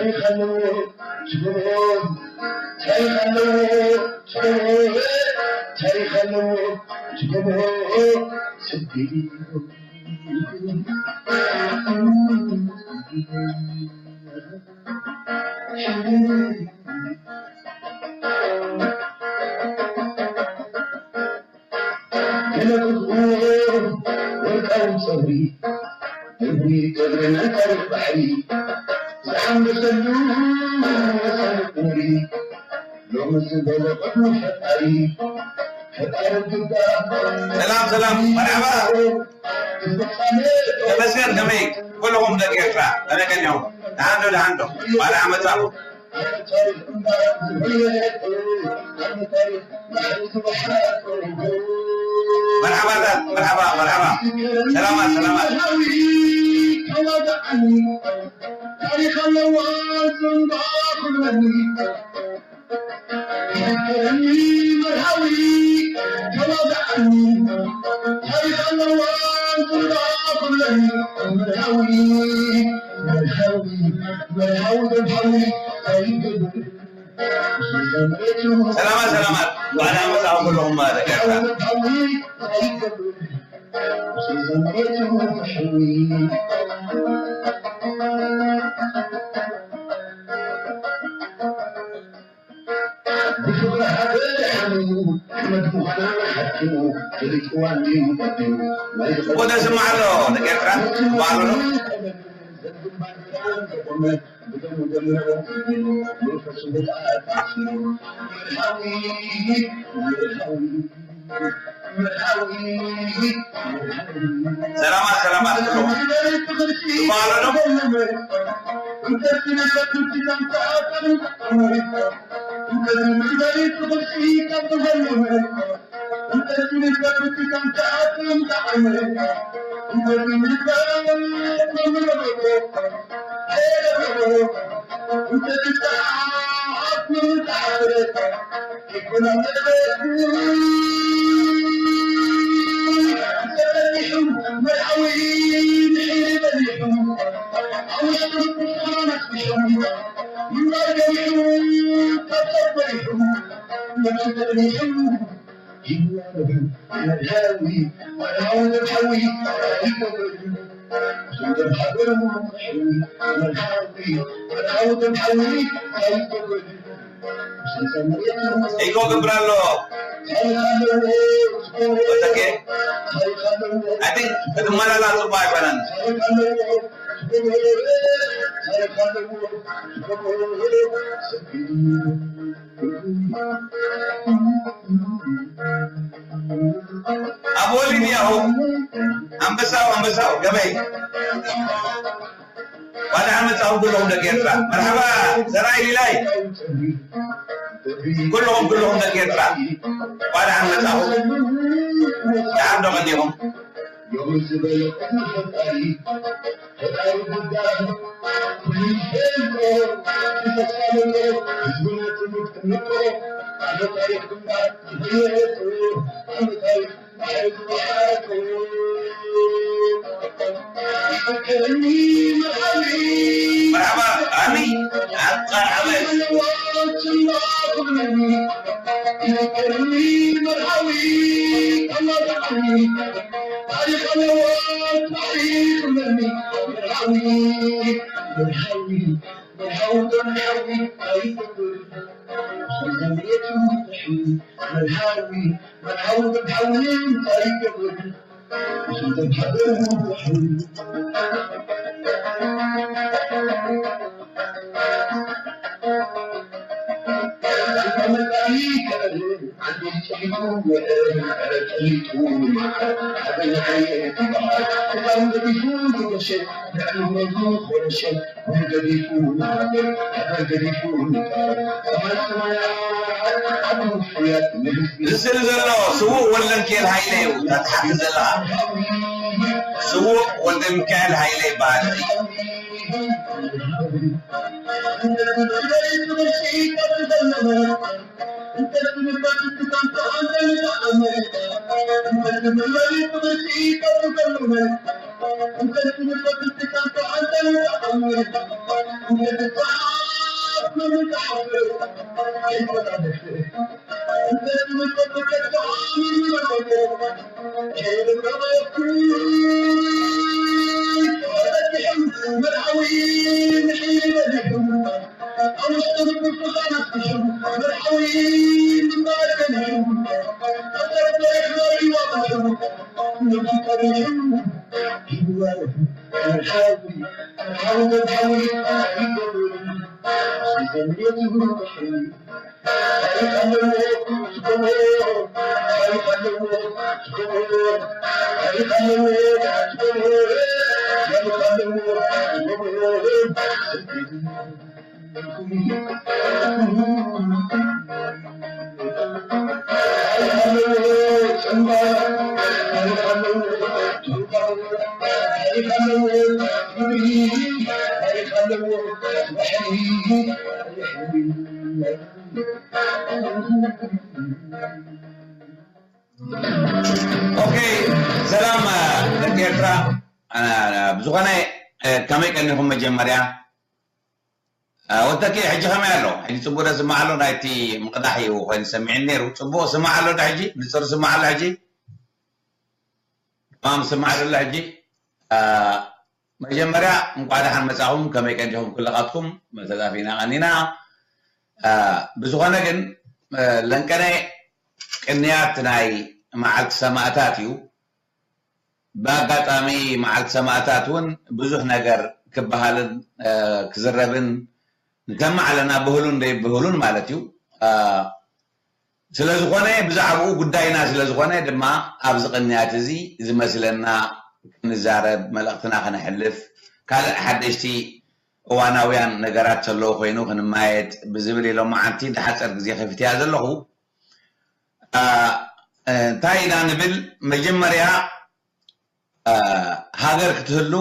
ታሪኽ ኣለዎ፣ ዝገበሮ ታሪኽ ኣለዎ፣ ዝገበሮ ታሪኽ ኣለዎ፣ ዝገበሮ ስደት። ገለ ቁጥቁ ወርቃዊ ጸጉሪ፣ እግሪ ጸጉሪ ናይ ታሪኽ ባሕሪ፣ ዝሓንበሰሉ መሳርሒ ቁሪ፣ ሎሚ ዝበለ ቅድሚ ፈጣሪ፣ ፈጣሪ ግዳ ሰላም፣ ሰላም፣ መርሓባ። ተመስገን፣ ከመይ? ኩልኹም ደቂ ኤርትራ፣ ከመይ ቀኒኹም? ደሓን ዶ፣ ደሓን ዶ? ባዕል ዓመት ኣኹም። መርሓባታት፣ መርሓባ፣ መርሓባ። ሰላማት፣ ሰላማት። ታሪኽ ኣለዋ ጽምባ ኩለኒ። ይዘክረኒ መርሃዊ ተዋጋኣኒ። ታሪኽ ኣለዋ ጽምባ ኩለኒ። መርሃዊ፣ መርሃዊ፣ መርሃዊ ደምሃዊ። ሰላማት፣ ሰላማት። ባዕል ዓመት ኣኹም ኩልኹም ደቂ ኤርትራ። ብፍቕሪ ሃገር ሓሚሙ፣ ሓመድ ምዃና ሓኪሙ፣ ፈሊጥዋ እንድዩ ቀዲሙ። ናይ ዝኾነ ስማዕ ኣሎ፣ ደቂ ኤርትራ፣ ስማዕ ኣሎ። ሰላማት፣ ሰላማት። በዓል ዶ? ኢኮ ክብር ኣሎ። ኦኬ። I think ክትመላላ ጽቡቅ ኣይኮነን። ኣብ ወሊድ ያሁ ኣንበሳው፣ ኣንበሳው ገበይ። ባድሓን መጻኹም ኩልኹም ደቂ ኤርትራ። መርሓባ ዘርኣይ ሊላይ። ኩልኹም፣ ኩልኹም ደቂ ኤርትራ። ባድሓን መጻኹም። ደሓን ዶ ቀኒኹም? መርሓባ፣ ኣሚ፣ ኣንጻር ዓመት። እዚ ስእሊ ዘሎ ስዉእ ወልደንኪኤል ሃይለ እዩ፣ እታ ትሓቲ ዘለኻ። ስዉእ ወልደንኪኤል ሃይለ ይበሃል። ኦኬ፣ ሰላም ደቂ ኤርትራ። ብዝኾነ ከመይ ቀኒኹም? መጀመርያ ወተኪ ሕጂ ከመይ ኣሎ? ሕጂ ጽቡቅ ዶ ስማዕ ኣሎ? ናይቲ ምቕዳሕ እዩ ኮይኑ ሰሚዕኒ ነይሩ። ጽቡቅ ስማዕ ኣሎ ዶ ሕጂ? ንጹር ስማዕ ኣሎ ሕጂ? ተማም ስማዕ ኣሎ ሕጂ? መጀመርያ እንቋዕ ደሓን መጻኹም። ከመይ ቀኒኹም ኩልኻትኩም? ተጣፊእና ቀኒና። ብዝኾነ ግን ለንቀነ ቅንያት ናይ መዓልቲ ሰማእታት እዩ። ብኣጋጣሚ መዓልቲ ሰማእታት እውን ብዙሕ ነገር ክበሃልን ክዝረብን ንሰምዕ ኣለና፣ ብህሉን ዘይብህሉን ማለት እዩ። ስለ ዝኾነ ብዛዕባኡ ጉዳይና ስለ ዝኾነ ድማ ኣብዚ ቅንያት እዚ ዝመስለና ክንዛረብ፣ መልእኽትና ከነሕልፍ፣ ካልእ ሓደሽቲ እዋናውያን ነገራት ዘለዉ ኮይኑ ክንማየጥ ብዝብል ኢሎም መዓንቲ ንሓጸር ግዜ ከፊትያ ዘለኹ። እንታይ ኢና ንብል? መጀመርያ ሃገር ክትህሉ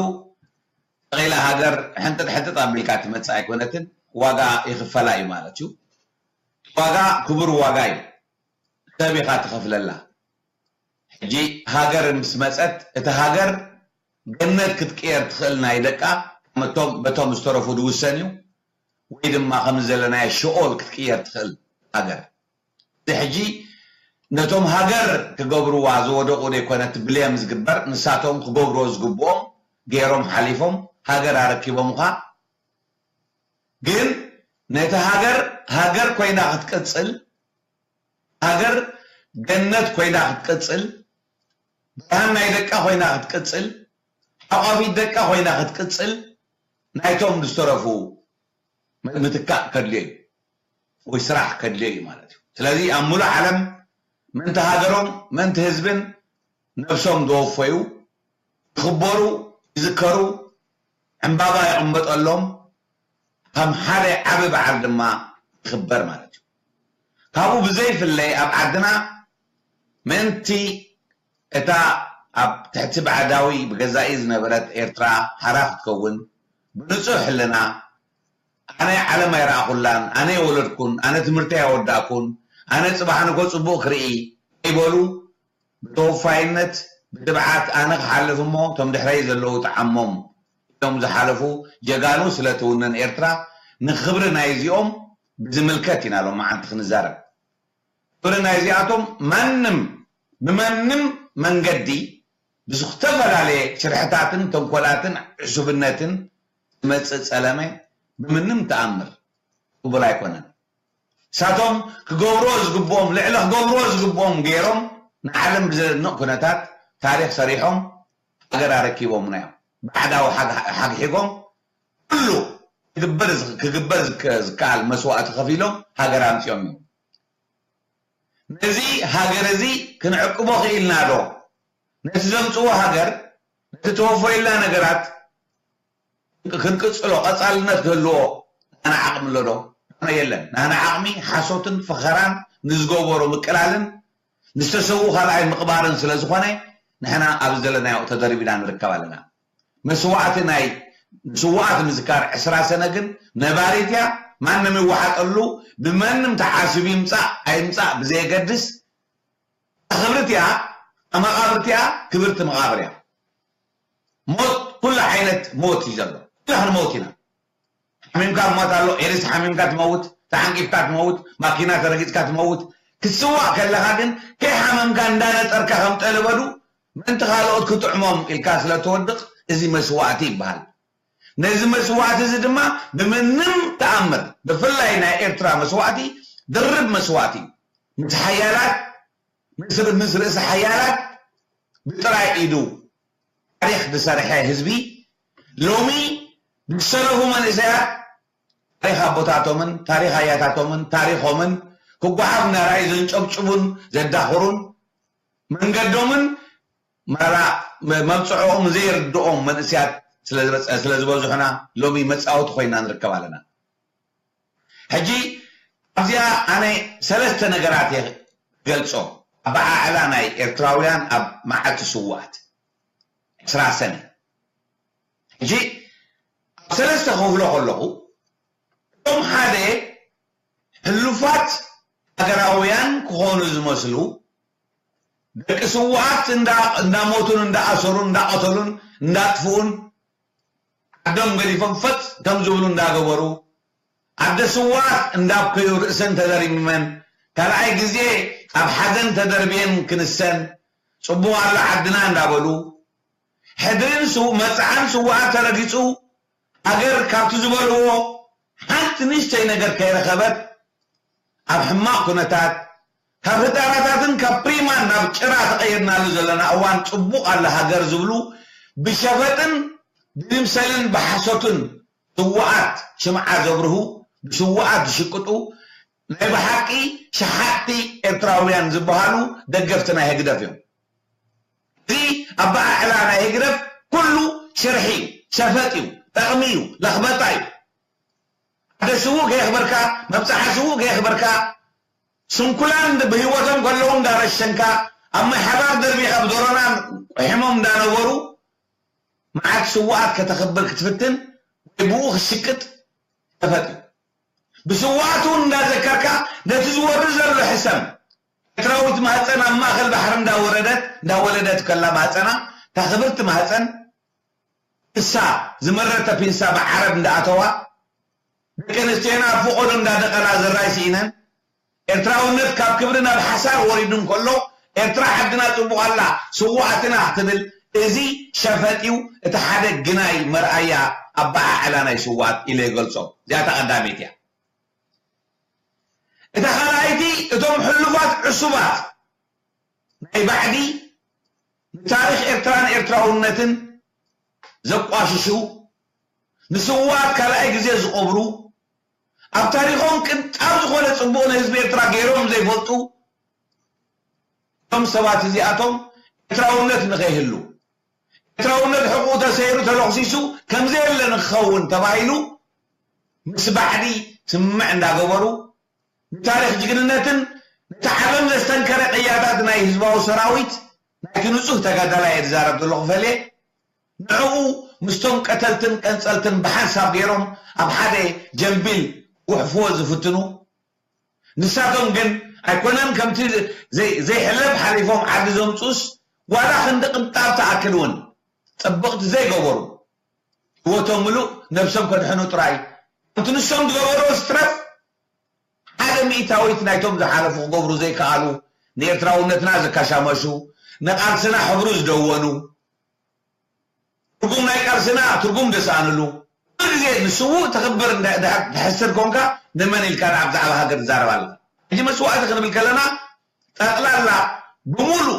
ተቐኢላ ሃገር ሕንጥጥ ሕንጥጥ ኣቢልካ ትመጽእ ኣይኮነትን፣ ዋጋ ይኽፈላ እዩ ማለት እዩ። ዋጋ ክቡር ዋጋ እዩ፣ ሰብ ኢኻ ትኸፍለላ። ሕጂ ሃገር ምስ መጸት እታ ሃገር ገነት ክትቅየር ትኽእል ናይ ደቃ በቶም ዝተረፉ ዝውሰን እዩ፣ ወይ ድማ ከም ዘለናዮ ሽኦል ክትቅየር ትኽእል ሃገር። እዚ ሕጂ ነቶም ሃገር ክገብርዋ ዝወደቑ ዘይኮነት ብሌም ዝግበር፣ ንሳቶም ክገብርዎ ዝግብኦም ገይሮም ሓሊፎም ሃገር ኣረኪቦምኻ። ግን ነቲ ሃገር ሃገር ኮይና ክትቅጽል፣ ሃገር ገነት ኮይና ክትቅጽል፣ ብርሃን ናይ ደቃ ኮይና ክትቅጽል፣ ሓቋፊት ደቃ ኮይና ክትቅጽል ናይቶም ዝተረፉ ምትካእ ከድልዮ እዩ ወይ ስራሕ ከድልዮ እዩ ማለት እዩ። ስለዚ ኣብ ሙሉእ ዓለም ምእንቲ ሃገሮም ምእንቲ ህዝብን ነብሶም ዘወፈዩ ይኽበሩ፣ ይዝከሩ፣ ዕምባባ ይቕመጠሎም፣ ከም ሓደ ዓቢ በዓል ድማ ይኽበር ማለት እዩ። ካብኡ ብዘይፍለ ኣብ ዓድና ምእንቲ እታ ኣብ ትሕቲ ባዕዳዊ ብገዛኢ ዝነበረት ኤርትራ ሓራ ክትከውን ብንጹህ ሕልና ኣነ ዓለም ኣይረኣኹላን፣ ኣነ የወለድኩን፣ ኣነ ትምህርቲ ኣይወዳእኩን፣ ኣነ ጽባሕ ንጎ ጽቡቕ ክርኢ ከይበሉ ብተወፋይነት ብትብዓት ኣነ ክሓልፍ እሞ እቶም ድሕረይ ዘለዉ ጥዓሞም ኢሎም ዝሓለፉ ጀጋኑ ስለ ትውንን ኤርትራ ንኽብሪ ናይዚኦም ብዝምልከት ኢና ሎማዓንቲ ክንዛረብ። ክብሪ ናይዚኣቶም ማንም ብማንም መንገዲ ብዝተፈላለየ ሽርሕታትን ተንኮላትን ዕሱብነትን ዝመጽእ ጸለመ ብምንም ተኣምር ቅቡል ኣይኮነን። ንሳቶም ክገብርዎ ዝግብኦም ልዕሊ ክገብርዎ ዝግብኦም ገይሮም ንዓለም ብዘደንቕ ኩነታት ታሪኽ ሰሪሖም ሃገር ኣረኪቦምና እዮም። ባዕዳዊ ሓግሒጎም ኩሉ ክግበር ዝከኣል መስዋእቲ ከፊሎም ሃገር ኣምጺኦም እዮም። ነዚ ሃገር እዚ ክንዕቅቦ ክኢልና ዶ? ነቲ ዘምጽዎ ሃገር፣ ነቲ ተወፈየልና ነገራት ክንቅጽሎ ቀጻልነት ክህልዎ ናና ዓቕሚ ኣሎ ዶ? ናና የለን። ናና ዓቕሚ ሓሶትን ፈኸራን ንዝገበሮ ምቅላልን ንዝተሰዉ ካልኣይ ምቕባርን ስለ ዝኾነ ንሕና ኣብ ዘለናዮ ተደርቢና ንርከብ ኣለና። መስዋእቲ ናይ ስዋኣት ምዝካር ዕስራ ሰነ ግን ነባሪት እያ። ማንም ይወሓጠሉ ብመንም ተሓሲቡ ይምጻእ ኣይምጻእ ብዘየገድስ ክብርቲ እያ። መቓብርቲ እያ፣ ክብርቲ መቓብር እያ። ሞት፣ ኩሉ ዓይነት ሞት እዩ ዘሎ። ኩላ ክንመውት ኢና። ሓሚምካ ሞት ኣሎ፣ ኤድስ ሓሚምካ ትመውት፣ ተዓንቂፍካ ትመውት፣ ማኪና ተረጊጽካ ትመውት። ክትስዋእ ከለኻ ግን ከይሓመምካ እንዳነጠርካ ከም ጠለበዱ ምእንቲ ካልኦት ክጥዕሞም ኢልካ ስለ ትወድቕ፣ እዚ መስዋእቲ ይበሃል። ነዚ መስዋእቲ እዚ ድማ ብምንም ተኣምር፣ ብፍላይ ናይ ኤርትራ መስዋእቲ ድርብ መስዋእቲ እዩ። ምስ ሓያላት፣ ምስ ር-፣ ምስ ርእሲ ሓያላት ብጥራይ ኢዱ ታሪኽ ዝሰርሐ ህዝቢ ሎሚ ዝሰለፉ መንእሰያት ታሪኽ ኣቦታቶምን ታሪኽ ኣያታቶምን ታሪኾምን ክጓሓፍ እናረኣዩ ዘንጨብጭቡን ዘዳኽሩን መንገዶምን መራ-፣ መ-፣ መብጽዖኦም ዘይርድኦም መንእሰያት ስለ ዝበጸ-፣ ስለ ዝበዝሑና ሎሚ መጻወቲ ኮይና ንርከብ ኣለና። ሕጂ ኣብዚኣ ኣነ ሰለስተ ነገራት እየ ክገልጾ። ኣበዓዕላ ናይ ኤርትራውያን ኣብ መዓልቲ ስውኣት ዕስራ ሰነ። ሕጂ ኣብ ሰለስተ ክፍሎ ከለኹ፣ እቶም ሓደ ሕሉፋት ሃገራውያን ክኾኑ ዝመስሉ፣ ደቂ ስውኣት እንዳ-፣ እንዳሞቱን እንዳኣሰሩን እንዳቐተሉን እንዳጥፍኡን ዓዶም ገዲፎም ፈጥ ከም ዝብሉ እንዳገበሩ፣ ኣደ ስውኣት እንዳብከዩ ርእሰን ተደሪሚመን፣ ካልኣይ ግዜ ኣብ ሓዘን ተደርብየን ክንሰን፣ ጽቡቕ ኣሎ ዓድና እንዳበሉ፣ ሕድርን ስው-፣ መጽዓን ስውኣት ተረጊጹ፣ ሃገር ካብቲ ዝበልዎ ሓንቲ ንእሽተይ ነገር ከይረኸበት፣ ኣብ ሕማቕ ኩነታት፣ ካብ ህጣራታትን ካብ ፕሪማን ናብ ጭራ ተቐይርናሉ ዘለና እዋን ጽቡቕ ኣለ ሃገር ዝብሉ ብሸፈጥን ብምምሰልን ብሓሶትን ስውኣት ሽምዓ ዘብርሁ፣ ብስውኣት ዝሽቅጡ፣ ናይ ብሓቂ ሸሓጥቲ ኤርትራውያን ዝበሃሉ ደገፍቲ ናይ ህግደፍ እዮም። እዚ ኣበዓዕላ ናይ ህግደፍ ኩሉ ሽርሒ እዩ፣ ሸፈጥ እዩ፣ ጠቕሚ እዩ፣ ለኽበጣ እዩ። ሓደ ስዉእ ከየኽበርካ፣ መብጽዓ ስዉእ ከየኽበርካ፣ ስንኩላን ብህይወቶም ከለዉ እንዳረሸንካ፣ ኣብ ማይ ሓባር ደርቢኻ ብዶሮና ቁሒሞም እንዳነበሩ፣ መዓት ስዉኣት ከተኽብር ክትፍትን ወይ ብኡ ክሽቅጥ ሸፈጥ እዩ። ብስውኣት እውን እንዳዘከርካ ነቲ ዝወርድ ዘሎ ሕሰም፣ ኤርትራዊት ማህፀን ኣብ ማእኸል ባሕሪ እንዳወረደት እንዳወለደት ከላ ማህፀና፣ እታ ክብርቲ ማህፀን ፒንሳ፣ ዝመረተ ፒንሳ ብዓረብ እንዳኣተዋ፣ ደቂ ኣንስትዮና ኣብ ፈቖዶ እንዳደቐላ ዝራይ ስኢነን፣ ኤርትራውነት ካብ ክብሪ ናብ ሓሳር ወሪዱ እንከሎ፣ ኤርትራ ዓድና ጽቡቕ ኣላ፣ ስውኣትና ክትብል፣ እዚ ሸፈጥ እዩ፣ እቲ ሓደ ግናይ መርኣያ ኣበዓዕላ ናይ ስውኣት ኢለ ይገልጾ። እዚኣ እታ ቀዳመይቲ እያ። እታ ካልኣይቲ፣ እቶም ሕሉፋት ዕሱባት ናይ ባዕዲ ንታሪኽ ኤርትራን ኤርትራውነትን ዘቋሽሹ፣ ንስውኣት ካልኣይ ግዜ ዝቐብሩ፣ ኣብ ታሪኾም ቅንጣብ ዝኾነ ጽቡቕ ንህዝቢ ኤርትራ ገይሮም ዘይፈልጡ፣ እቶም ሰባት እዚኣቶም ኤርትራውነት ንኸይህሉ፣ ኤርትራውነት ሕቑኡ ተሰይሩ ተለኹሲሱ ከምዘየለ ንክኸውን ተባሂሉ ምስ ባዕዲ ስምምዕ እንዳገበሩ፣ ንታሪኽ ጅግንነትን ነቲ ዓለም ዘስተንከረ ቅያታት ናይ ህዝባዊ ሰራዊት ናይቲ ንጹህ ተጋዳላይ እየ ዝዛረብ ዘለኹ ፈልየ፣ ንዕኡ ምስቶም ቀተልትን ቀንጸልትን ብሓንሳብ ገይሮም ኣብ ሓደ ጀምቢል ጉሕፍዎ ዝፍትኑ፣ ንሳቶም ግን ኣይኮነን ከምቲ ዘይ-፣ ዘይሕለፍ ሓሊፎም ዓዲ ዘምጽኡስ ዋላ ክንዲ ቅንጣብ ትኣክል እውን ጽብቕቲ ዘይገበሩ፣ ህይወቶም ምሉእ ነብሶም ከድሕኑ ጥራይ፣ ከምቲ ንሶም ዝገበርዎ ዝትረፍ ሓደ ሚእታዊት ናይቶም ዝሓለፉ ክገብሩ ዘይከኣሉ፣ ንኤርትራውነትና ዘካሻመሹ፣ ንቃልስና ሕብሩ ዝደወኑ፣ ትርጉም ናይ ቃልስና ትርጉም ዘስኣንሉ፣ ኩሉ ግዜ ንስዉእ ተኽብር እንዳ-፣ እንዳ-፣ ትሕስር ኮንካ ንመን ኢልካ ደኣ ብዛዕባ ሃገር ትዛረብ ኣለኻ? ሕጂ መስዋእቲ ክንብል ከለና ጠቕላላ ብምሉኡ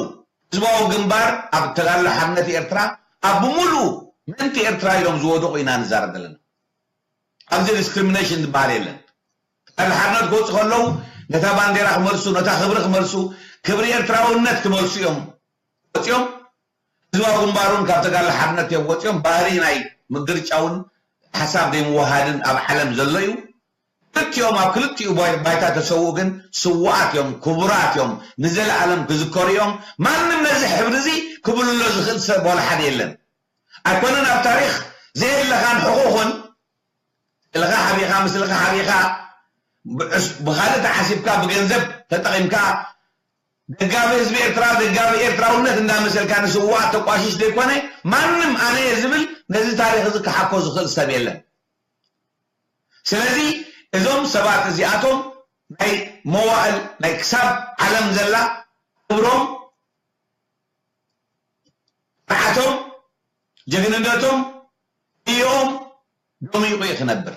ህዝባዊ ግንባር ኣብ ተጋድሎ ሓርነት ኤርትራ ኣብ ብምሉኡ ምእንቲ ኤርትራ ኢሎም ዝወደቑ ኢና ንዛረብ ዘለና። ኣብዚ ዲስክሪሚኔሽን ዝበሃል የለን። ተጋድሎ ሓርነት ክወፁ ከለዉ ነታ ባንዴራ ክመልሱ፣ ነታ ክብሪ ክመልሱ፣ ክብሪ ኤርትራውነት ክመልሱ እዮም ወፂኦም። ህዝባዊ ግንባር እውን ካብ ተጋድሎ ሓርነት እዮም ወፂኦም። ባህሪ ናይ ምግርጫውን ሓሳብ ዘይምውሃድን ኣብ ዓለም ዘሎ እዩ። ክልቲኦም ኣብ ክልቲኡ ባይ-፣ ባይታ ተሰውኡ ግን ስዉኣት እዮም፣ ክቡራት እዮም፣ ንዘለኣለም ክዝከሩ እዮም። ማንም ነዚ ሕብሪ እዚ ክብልሎ ዝኽእል ሰብ ዋላ ሓደ የለን። ኣይኮነን ኣብ ታሪኽ ዘየለኻን ሕቑኽን ኢልኻ ሓቢኻ፣ ምስልኻ ሓቢኻ፣ ብዕስ-፣ ብኻልእ ተዓሲብካ፣ ብገንዘብ ተጠቒምካ፣ ደጋፊ ህዝቢ ኤርትራ፣ ደጋፊ ኤርትራውነት እንዳመሰልካ ንስውኣት ተቋሽሽ ዘይኮነ፣ ማንም ኣነ እየ ዝብል ነዚ ታሪኽ እዚ ክሓኮ ዝኽእል ሰብ የለን። ስለዚ እዞም ሰባት እዚኣቶም ናይ መዋእል ናይ ክሳብ ዓለም ዘላ ክብሮም፣ ርዓቶም፣ ጀግንነቶም እዮም ደሚቑ እዩ ክነብር።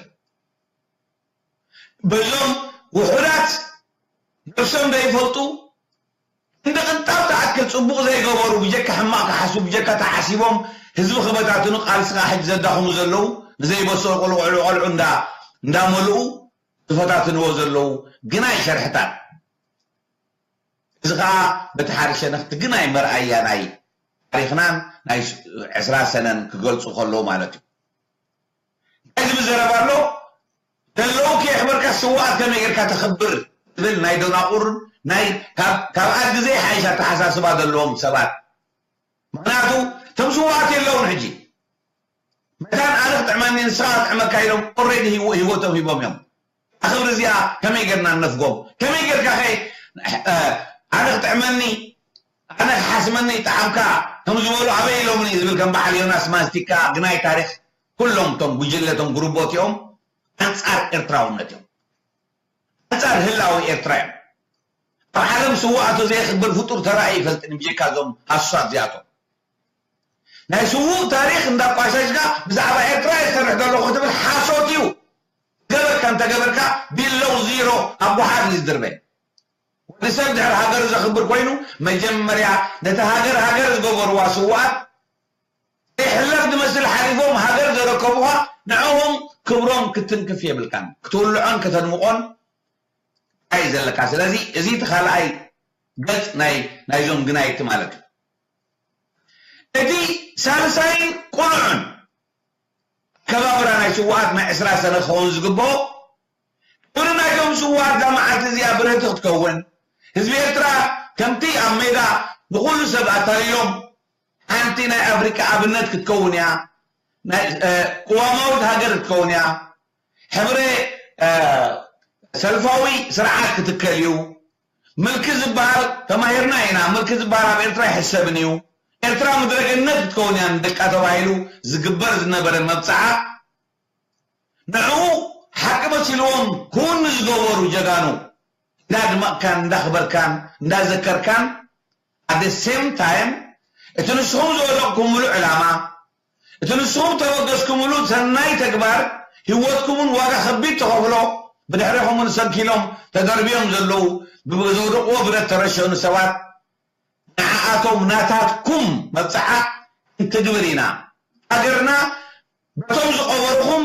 በዞም ውሑዳት ነብሶም ዘይፈልጡ እንደ ቅንጣብ ተኣክል ጽቡቕ ዘይገበሩ ብጀካ ሕማቕ ክሓስቡ ብጀካ ተሓሲቦም ህዝቢ ክበታትኑ ቃልስኻ ሕጂ ዘዳኽሙ ዘለዉ ንዘይበሰሉ ቆልዑ ቆልዑ እንዳ እንዳመልኡ ዝፈታትንዎ ዘለዉ ግናይ ሸርሕታት እዚ ከዓ በቲ ሓደ ሸነኽቲ ግናይ መርኣያ ናይ ታሪኽናን ናይ ዕስራ ሰነን ክገልፁ ከለዉ ማለት እዩ። እንታይ ዝብል ዘረባ ኣሎ? ዘለዉ ከየኽበርካ ስዋኣት ከመይ ጌርካ ተኽብር ዝብል ናይ ደናቁርን ናይ ካብ ኣድ ግዜ ሓይሽ ኣተሓሳስባ ዘለዎም ሰባት። ምክንያቱ እቶም ስዋኣት የለውን ሕጂ መታን ኣነ ክጥዕመኒ ንስኻ ክጥዕመካ ኢሎም ኦሬዲ ህይወቶም ሂቦም እዮም። ክብሪ እዚኣ ከመይ ጌርና ንነፍጎም? ከመይ ጌርካ ከ ኣነ ክጥዕመኒ ኣነ ክሓስመኒ ጣዕምካ ከም ዝበሉ ኣበይ ኢሎምኒ ዝብል ከም በዓል ዮናስ ማስቲካ ግናይ ታሪክ ኩሎም እቶም ጉጅለ እቶም ግሩቦት እዮም ኣንጻር ኤርትራውነት እዮም ኣንጻር ህላዊ ኤርትራ እዮም ኣብ ዓለም ስውኣቱ ዘየኽብር ፍጡር ተራእዩ ይፈልጥን ብጀካ እዞም ሃሱሳት እዚኣቶም ናይ ስዉእ ታሪክ እንዳቋሸሽካ ብዛዕባ ኤርትራ የሰርሕ ዘለኹ ክትብል ሓሶት እዩ ገበርካ እንተገበርካ ቢለው ዚሮ ኣብ ጉሓት እዩ ዝድርበ ወዲ ሰብ ድሕሪ ሃገር ዘኽብር ኮይኑ መጀመርያ ነቲ ሃገር ሃገር ዝገበርዋ ስውኣት ዘይሕለፍ ዝመስል ሓሊፎም ሃገር ዘረከቡኻ ንዕኦም ክብሮም ክትንክፍ የብልካን ክትውልዖን ከተድምቖን ኣይ ዘለካ ስለዚ እዚ እቲ ካልኣይ ገጽ ናይ ናይዞም ግናይቲ ማለት እዩ እቲ ሳልሳይን ቁኑዕን ኣከባብራ ናይ ስውኣት ናይ ዕስራ ሰነ ክኸውን ዝግብኦ ክብሪ ናይቶም ስውኣት እዛ መዓልቲ እዚኣ ብርህቲ ክትከውን ህዝቢ ኤርትራ ከምቲ ኣብ ሜዳ ንኹሉ ሰብ ኣታሊሎም ሓንቲ ናይ ኣፍሪቃ ኣብነት ክትከውን እያ ቅዋማዊት ሃገር ክትከውን እያ ሕብረ ሰልፋዊ ስርዓት ክትከል እዩ ምልኪ ዝበሃል ተማሂርና ኢና ምልኪ ዝበሃል ኣብ ኤርትራ ይሕሰብን እዩ ኤርትራ ምድረ ገነት ክትከውን እያ ንደቃ ተባሂሉ ዝግበር ዝነበረ መብፅዓ ንዕኡ ሓቂ መሲልዎም ክውን ዝገበሩ ጀጋኑ እንዳድመቕካን እንዳኽበርካን እንዳዘከርካን at the same time እቲ ንስኹም ዝወደቕኩምሉ ዕላማ እቲ ንስኹም ተበገስኩምሉ ሰናይ ተግባር ህይወትኩምን ዋጋ ከቢድ ተኸፍሎ ብድሕሪኹምን ሰንኪሎም ተደርብዮም ዘለዉ ብዘውደቕዎ ብረት ተረሸኑ ሰባት ንዓኣቶም ናታትኩም መብፅዓ ክንትግብር ኢና ሃገርና በቶም ዝቐበርኹም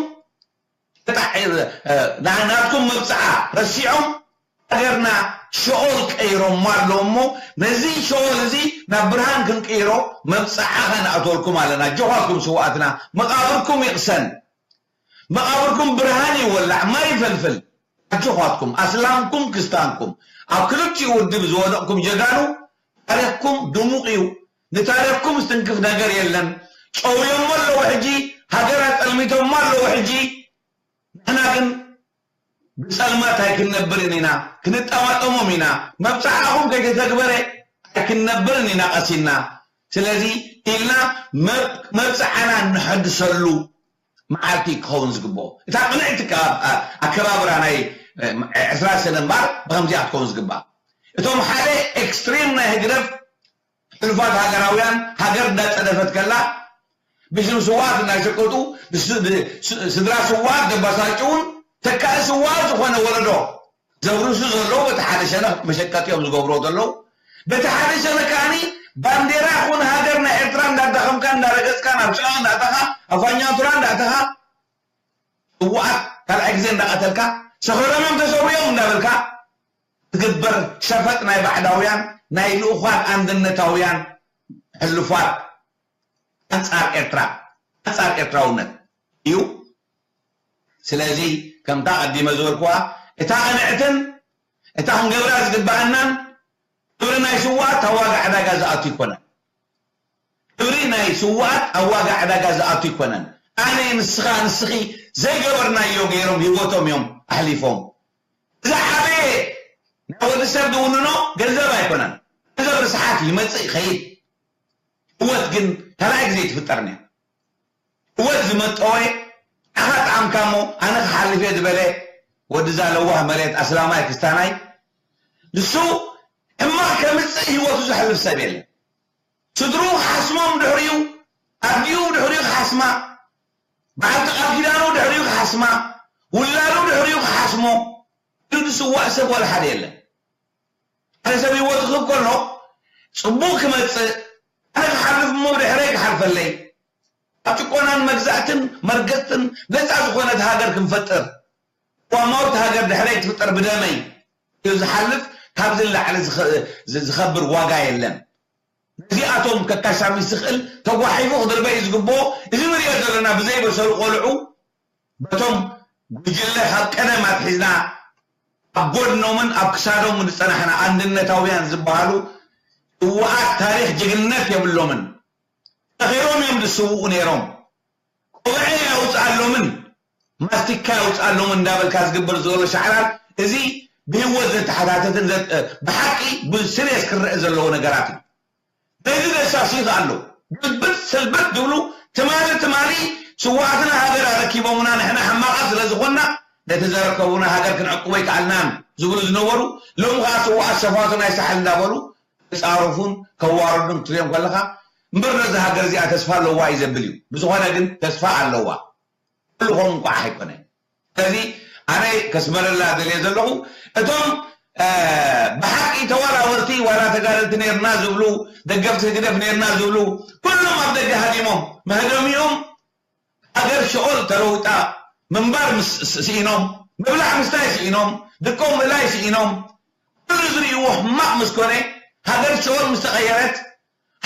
ናትኩም መብፅዓ ረሲዖም ሃገርና ሸኦል ቀይሮማ ኣለዉ እሞ ነዚ ሸኦል እዚ ናብ ብርሃን ክንቅይሮ መብፅዓ ከነእተወልኩም ኣለና ኣጆኻትኩም ስውኣትና መቓብርኩም ይቕሰን መቓብርኩም ብርሃን ይወላዕ ማይ ይፈልፍል ኣጆኻትኩም ኣስላምኩም ክስታንኩም ኣብ ክልቲኡ ውድብ ዝወደቕኩም ጀጋኑ ታሪኽኩም ድሙቕ እዩ ንታሪኽኩም ዝትንክፍ ነገር የለን ጨውዮሞ ኣለዉ ሕጂ ሃገር ኣጠልሚቶሞ ኣለዉ ሕጂ ንሕና ግን ብፀልማት ኣይክንነብርን ኢና ክንጠማጠሞም ኢና መብፅዓኹም ከይተተግበረ ኣይክንነብርን ኢና ቀሲና ስለዚ ኢልና መብፅዓና እንሐድሰሉ መዓልቲ ክኸውን ዝግብኦ እታ ቅንዕቲ ኣከባብራ ናይ ዕስራ ሰነ እምበር ብከምዚኣ ክትከውን ዝግባእ እቶም ሓደ ኤክስትሪም ናይ ህግደፍ ሕሉፋት ሃገራውያን ሃገር እንዳፀደፈት ከላ ብሽም ስውኣት እንዳሸቀጡ ስድራ ስውኣት ደባሳጭውን ተካኢ ስውኣት ዝኾነ ወለዶ ዘብርሱ ዘለዉ በቲ ሓደ ሸነኽ መሸቀጢኦም ዝገብርዎ ዘለዉ በቲ ሓደ ሸነኽ ከዓኒ ባንዴራ ይኹን ሃገር ናይ ኤርትራ እንዳዳኸምካ እንዳረገፅካ ናብ ጭቃ እንዳእተኻ ኣብ ፋኛቱራ እንዳእተኻ ስውኣት ካልኣይ ግዜ እንዳቐተልካ ሰኸሮም እዮም ተሰዊኦም እንዳበልካ ትግበር ሸፈጥ ናይ ባዕዳውያን ናይ ልኡኳን ኣንድነታውያን ሕሉፋት ኣንጻር ኤርትራ ኣንጻር ኤርትራውነት እዩ ስለዚ ከምታ ቀዲመ ዝበልኩዋ እታ ቅንዕትን እታ ክንገብራ ዝግባኣናን ክብሪ ናይ ስውኣት ኣብ ዋጋ ዕዳጋ ዝኣቱ ይኮነን ክብሪ ናይ ስውኣት ኣብ ዋጋ ዕዳጋ ዝኣቱ ይኮነን ኣነ ንስኻ ንስኺ ዘይገበርናዮ ገይሮም ህይወቶም እዮም ኣሕሊፎም ዝዓበየ ናይ ወዲ ሰብ ዝውንኖ ገንዘብ ኣይኮነን እዚ ርስሓት ይመጽእ ይኸይድ። ህወት ግን ካልኣይ ግዜ ኣይትፍጠርን እያ። ህወት ዝመጠወ ኣኻ ጣዕምካ እሞ ኣነ ክሓልፍ እየ ዝበለ ወድዛ ለዋህ መሬት ኣስላማይ ክስታናይ ንሱ ሕማቕ ከምጽእ ህይወቱ ዘሕልፍ ሰብ የለን። ስድሩ ክሓስሞም ድሕሪኡ ኣዲኡ ድሕሪኡ ክሓስማ በዓልቲ ቃል ኪዳኑ ድሕሪኡ ክሓስማ ውላዱ ድሕሪኡ ክሓስሞ ኢሉ ዝስዋእ ሰብ ዋላ ሓደ የለን። ሓደ ሰብ ህይወቱ ክህብ ከሎ ጽቡቕ ክመጽእ ኣነ ክሓልፍ እሞ ብድሕረይ ክሓልፈለይ ኣብ ጭቆናን መግዛእትን መርገጽትን ነጻ ዝኾነት ሃገር ክንፈጥር ዋማዊት ሃገር ድሕረይ ትፍጠር ብደመይ እዩ ዝሓልፍ። ካብዚ ንላዕሊ ዝኸ- ዝ- ዝኸብር ዋጋ የለን። ነዚኣቶም ከካሻሚ ዝኽእል ተጓሒፉ ክድርበ እዩ ዝግብኦ። እዚ ንሪኦ ዘለና ብዘይበሰሉ ቆልዑ በቶም ጉጅለ ካብ ቀደም ኣትሒዝና ኣብ ጎድኖምን ኣብ ክሳዶምን ዝጸናሕና ኣንድነታውያን ዝበሃሉ ስውኣት ታሪኽ ጅግንነት የብሎምን። ተኺሮም እዮም ዝስውኡ ነይሮም። ቆብዐ ያውፅኣሎምን ማስቲካ ያውፅኣሎምን እንዳበልካ ዝግበር ዘሎ ሻዕላል እዚ ብህይወት ዘተሓታተትን ዘ- ብሓቂ ብስሬስ ክረአ ዘለዎ ነገራት እዩ። ነዚ ዘሳስዩት ኣሎ። ግልብጥ ስልብጥ ዝብሉ ትማሊ ትማሊ ስዋኣትና ሃገር ኣረኪቦምና ንሕና ሕማቓት ስለ ዝኾንና ነቲ ዘረከቡና ሃገር ክንዕቅቦ ኣይከኣልናን ዝብሉ ዝነበሩ ሎም ከዓ ስዋኣት ሸፋቱ ናይ ሳሕል እንዳበሉ ክፃረፉን ከዋርዱን ክትሪኦም ከለካ እምበር ነዚ ሃገር እዚኣ ተስፋ ኣለዋ እዩ ዘብል እዩ። ብዝኾነ ግን ተስፋ ኣለዋ። ኩሉ ከምኡ እንኳዕ ኣይኮነን። ስለዚ ኣነ ከስመረላ ደልየ ዘለኹ እቶም ብሓቂ ተወራወርቲ ዋላ ተጋደልቲ ነርና ዝብሉ ደገፍቲ ህግደፍ ነርና ዝብሉ ኩሎም ኣብ ደገ ሃዲሞም መህደሚኦም ሃገር ሸኦል ተለውጣ ምንባር ስኢኖም ምብላዕ ምስታይ ስኢኖም ድቆም ምእላይ ስኢኖም ኩሉ ዝርእይዎ ሕማቕ ምስ ኮነ ሃገር ሸኦል ምስ ተቐየረት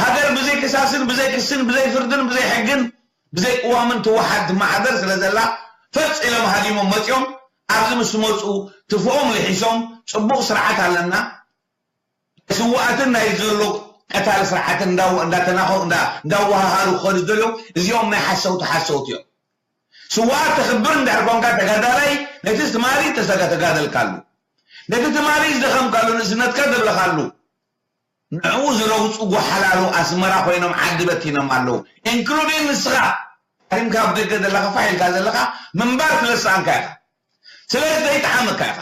ሃገር ብዘይ ከሳስን ብዘይ ክስን ብዘይ ፍርድን ብዘይ ሕግን ብዘይ ቅዋምን ትወሓድ ትመሓደር ስለ ዘላ ፈፂሎም ሃዲሞም መፂኦም ኣብዚ ምስ መፁ ትፍኦም ልሒሶም ፅቡቕ ስርዓት ኣለና ስዋኣትን ናይ ዘሎ ቀታሊ ስርዓትን እንዳተናኸ እንዳወሃሃሩ ክኸዱ ዘለዉ እዚኦም ናይ ሓሰውቲ ሓሰውቲ እዮም። ስዋኣት ተኽብር እንድሕር ኮንካ ተጋዳላይ ነቲ ትማሊ ተጋደልካሉ ነቲ ትማሊ ዝደኸምካሉ ንእስነትካ ዘብለኻሉ ንዕኡ ዝረውፁ ጓሓላሉ ኣስመራ ኮይኖም ዓዲ በቲኖም ኣለዉ including ንስኻ ሃዲምካ ኣብ ደገ ዘለኻ ፋሕ ኢልካ ዘለኻ ምንባር ስለ ዝሰኣንካ ኢኻ ስለ ዘይጠዓመካ ኢኻ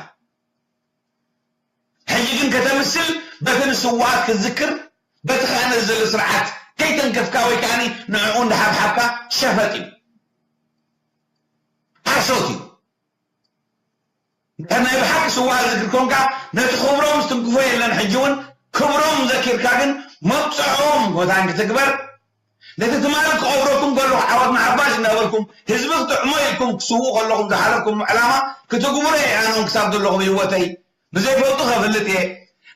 ሕጂ ግን ከተምስል በቲ ንስዋኣት ክትዝክር በቲ ከዓ ነዚ ዘሎ ስርዓት ከይተንከፍካ ወይ ከዓ ንዕኡ እንዳሓብሓብካ ሸፈጥ እዩ ሓሶት እዩ ናይ ብሓቂ ስዋእ ዝክር ኮንካ ነቲ ክብሮም ዝትንክፎ የለን ሕጂ እውን ክብሮም ዘኪርካ ግን መብፅዖም መታን ክትግበር ነቲ ትማሊ ክቐብረኩም ከለኹ ዓወት ንሓፋሽ እናበልኩም ህዝቢ ክጥዕሞ ኢልኩም ክትስውኡ ከለኹም ዝሓለፍኩም ዕላማ ክትግብሮ እየ ኣነ እውን ክሳብ ዘለኹ ብህይወተይ ብዘይፈልጡ ከፍልጥ እየ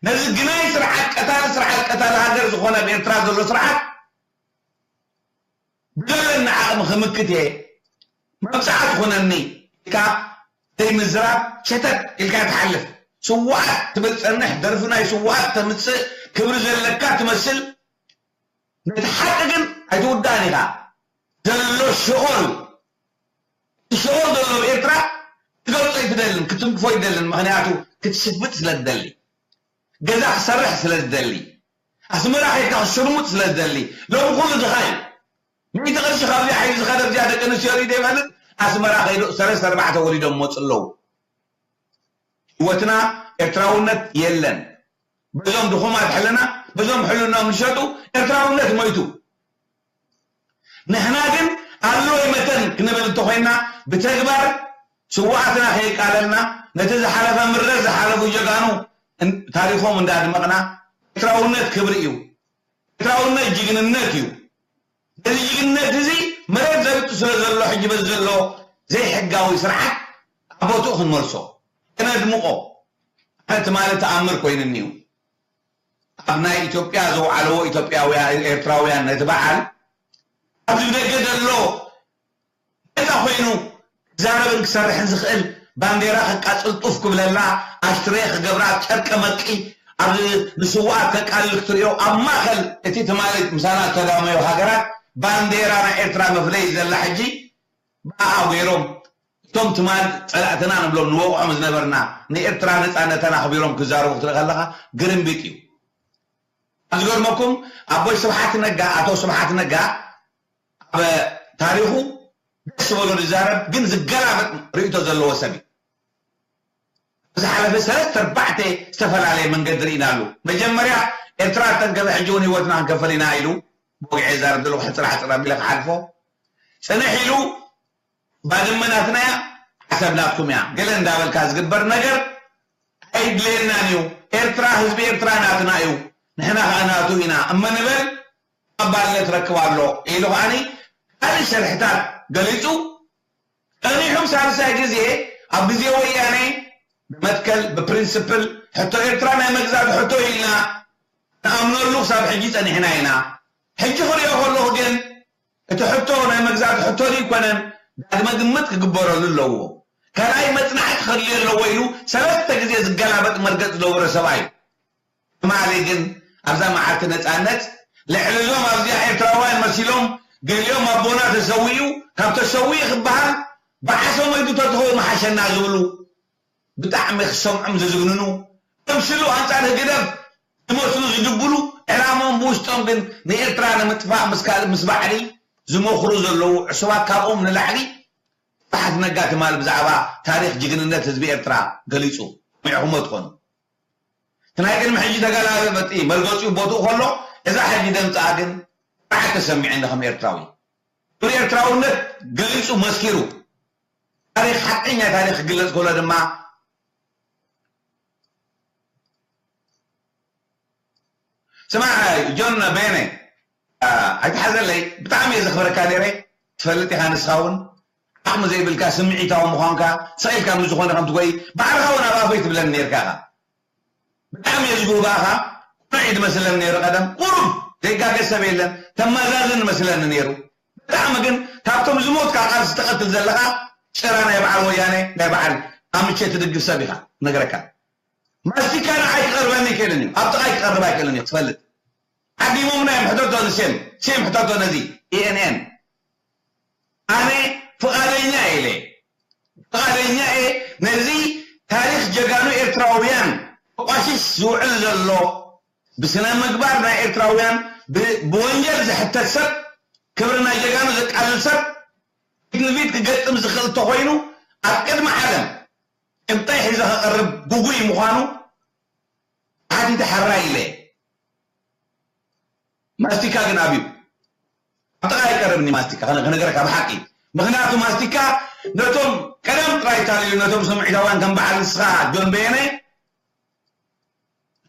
ነዚ ግናይ ስርዓት ቀታሊ ስርዓት ቀታሊ ሃገር ዝኾነ ኣብ ኤርትራ ዘሎ ስርዓት ብዘለኒ ዓቕሚ ክምክት እየ መብፅዓ ትኾነኒ ኢልካ ዘይምዝራብ ሸተት ኢልካ ትሓልፍ ስዋኣት ትብል ፀንሕ ደርፊ ናይ ስዋኣት ተምፅእ ክብሪ ዘለካ ትመስል ነቲ ሓቂ ግን ኣይትውዳእን ኢኻ ዘሎ ሽኦል ሽኦል ዘሎ ኤርትራ ትገልፆ ኣይትደልን ክትንክፎ ኣይትደልን ምክንያቱ ክትሽፍጥ ስለ ትደሊ ገዛ ክሰርሕ ስለ ዝደሊ ኣስመራ ከይድካ ክሽርሙጥ ስለ ዝደሊ ሎም ኩሉ ድኻ እዩ ሚእቲ ቅርሺ ካብዚኣ ሒዙ ዝኸደ ኣብዚኣ ደቂ ኣንስትዮ ሪደ ይፈልጥ ኣስመራ ከይዱ ሰለስተ ኣርባዕተ ወሊዶም መፁ ኣለዉ ህይወትና ኤርትራውነት የለን በዞም ድኹማት ሕልና በዞም ሕልናም ዝሸጡ ኤርትራውነት ሞይቱ ንሕና ግን ኣሎ ይመተን ክንብል እንተኾይና ብተግባር ስዋኣትና ከየቃለልና ነቲ ዝሓለፈ ምረት ዝሓለፉ ጀጋኑ ታሪኾም እንዳድመቕና ኤርትራውነት ክብሪ እዩ ኤርትራውነት ጅግንነት እዩ ነዚ ጅግንነት እዚ መሬት ዘብጡ ስለ ዘሎ ሕጂ በዚ ዘሎ ዘይሕጋዊ ስርዓት ኣብ ቦትኡ ክንመልሶ ከነድምቖ ኣነ ትማሊ ተኣምር ኮይኑኒ እዩ ኣብ ናይ ኢትዮጵያ ዘውዓለዎ ኢትዮጵያውያን ኤርትራውያን ነቲ በዓል ኣብዚ ብደገ ዘሎ ነፃ ኮይኑ ክዛረብን ክሰርሕን ዝኽእል ባንዴራ ከቃፅል ጡፍ ክብለላ ኣሽትሬ ክገብራ ጨርቀ መርቂ ኣብ ንስዋኣት ከቃልል ክትሪኦ ኣብ ማእኸል እቲ ትማሊ ምሳና ዝተዳመዩ ሃገራት ባንዴራ ናይ ኤርትራ መፍለይ ዘላ ሕጂ ብኣኣ ገይሮም እቶም ትማል ጸላእትና ንብሎም ንወቕዖም ዝነበርና ንኤርትራ ነጻነተን ኣኽቢሮም ክዛረቡ ክትርኢ ከለኻ ግርምቢጥ እዩ። ዝገርመኩም ኣቦይ ስብሓት ነጋ ኣቶ ስብሓት ነጋ ኣብ ታሪኹ ደስ ዝበሎ ዝዛረብ ግን ዝገላበጥ ርእቶ ዘለዎ ሰብ እዩ። ዝሓለፈ ሰለስተ ኣርባዕተ ዝተፈላለየ መንገዲ ርኢናሉ። መጀመርያ ኤርትራ ተንከፈ ሕጂ እውን ህይወትና ክንከፈል ኢና ኢሉ ብወግዒ ይዛረብ ዘለኹ ሕፅር ሕፅር ኣቢለ ክሓልፎ ፅንሕ ኢሉ ባድመ ናትና እያ፣ ዓሰብ ናትኩም እያ ገለ እንዳበልካ ዝግበር ነገር ኣይድልየናን እዩ። ኤርትራ ህዝቢ ኤርትራ ናትና እዩ፣ ንሕና ከዓ ናቱ ኢና እመ ንበል ተቐባልነት ረክብ ኣሎ ኢሉ ከዓኒ ካልእ ሸርሕታት ገሊፁ። ቀኒሑም ሳልሳይ ግዜ ኣብ ግዜ ወያነ ብመትከል ብፕሪንስፕል ሕቶ ኤርትራ ናይ መግዛት ሕቶ ኢልና ንኣምነሉ ክሳብ ሕጂ ጸኒሕና ኢና። ሕጂ ክሪኦ ከለኹ ግን እቲ ሕቶ ናይ መግዛት ሕቶ ኣይኮነን፣ ዳግመ ግምት ክግበረሉ ኣለዎ። ካልኣይ መጽናዕቲ ከድልዮ ኣለዎ ኢሉ ሰለስተ ግዜ ዝገላበጥ መርገጽ ዝነበሮ ሰብኣይ እዩ። ትማሊ ግን ኣብዛ መዓልቲ ነጻነት ልዕሊ እዞም ኣብዚኣ ኤርትራውያን መሲሎም ገሊኦም ኣቦና ተሰዊኡ ካብ ተሰዊኡ ክበሃል ብዓሶም ወይዱ ተትኸው መሓሸና ዝብሉ ብጣዕሚ ክሰምዖም ዘዝግንኑ፣ ከምስሉ ኣንጻር ህግደፍ ዝመስሉ ዝድብሉ፣ ዕላምኦም ብውሽጦም ግን ንኤርትራ ንምጥፋእ ምስ ካልእ ምስ ባዕዲ ዝመኽሩ ዘለዉ ዕሱባት፣ ካብኦም ንላዕሊ ስብሓት ነጋ ትማል ብዛዕባ ታሪኽ ጅግንነት ህዝቢ ኤርትራ ገሊጹ። ሰሚዕኹሞ ትኾኑ። እቲ ናይ ቅድሚ ሕጂ ተገላበጢ መርገጺኡ ቦትኡ ከሎ፣ እዛ ሕጂ ደምጽኣ ግን ብዓት ተሰሚዐኒ ከም ኤርትራዊ። ብኤርትራውነት ገሊጹ መስኪሩ። ታሪኽ ሓቀኛ ታሪኽ ክግለጽ ከሎ ድማ ስማዕ ጆን በየነ፣ ኣይትሓዘለይ፣ ብጣዕሚ እየ ዘኽብረካ ነይረ። ትፈልጥ ኢኻ ንስኻ እውን ዓቕሚ ዘይብልካ ስምዒታዊ ምዃንካ ሰኢልካ ምስ ዝኾነ ከም ትጎይ ባዕልኻ እውን ኣብ ኣፈይ ትብለኒ ነይርካ ኢኻ። ብጣዕሚ እየ ዝጉህባኻ። ቁኑዕ እዩ ዝመስለኒ ነይሩ ቀደም። ቁሩብ ዘይጋገ ሰብ የለን። ተመዛዝን መስለኒ ነይሩ። ብጣዕሚ ግን ካብቶም ዝሞትካ ቃልሲ ትቐትል ዘለኻ ጭራ ናይ በዓል ወያነ ናይ በዓል ኣምቼ ትድግፍ ሰብ ኢኻ። ነግረካ ማስቲካ ንዓይ ክቐርበኒ ኣይክእልን እዩ። ኣብ ጥቓይ ክቐርብ ኣይክእልን እዩ ክትፈልጥ። ዓዲሞምና እዮም ሕተቶ ንሴም ሴም ሕተቶ ነዚ ኢኤንኤን ኣነ ፍቓደኛ ኢለ ፍቓደኛ እየ ነዚ ታሪኽ ጀጋኑ ኤርትራውያን ተቋሽሽ ዝውዕል ዘሎ ብስነ ምግባር ናይ ኤርትራውያን ብወንጀል ዝሕተት ሰብ ክብሪ ናይ ጀጋኑ ዘቃልል ሰብ ፊት ንፊት ክገጥም ዝኽእል እንተኾይኑ ኣብ ቅድሚ ዓለም ጭብጠይ ሒዘ ከቐርብ ግጉይ ምዃኑ ሓቲተ ሕራይ ኢለ። ማስቲካ ግን ኣብዩ ኣብ ጥቓ ኣይቀርብኒ ማስቲካ ክነገረካ ብሓቂ። ምኽንያቱ ማስቲካ ነቶም ቀደም ጥራይ ታልዩ ነቶም ስምዒታውያን ከም በዓል ንስኻ ጆን በየነ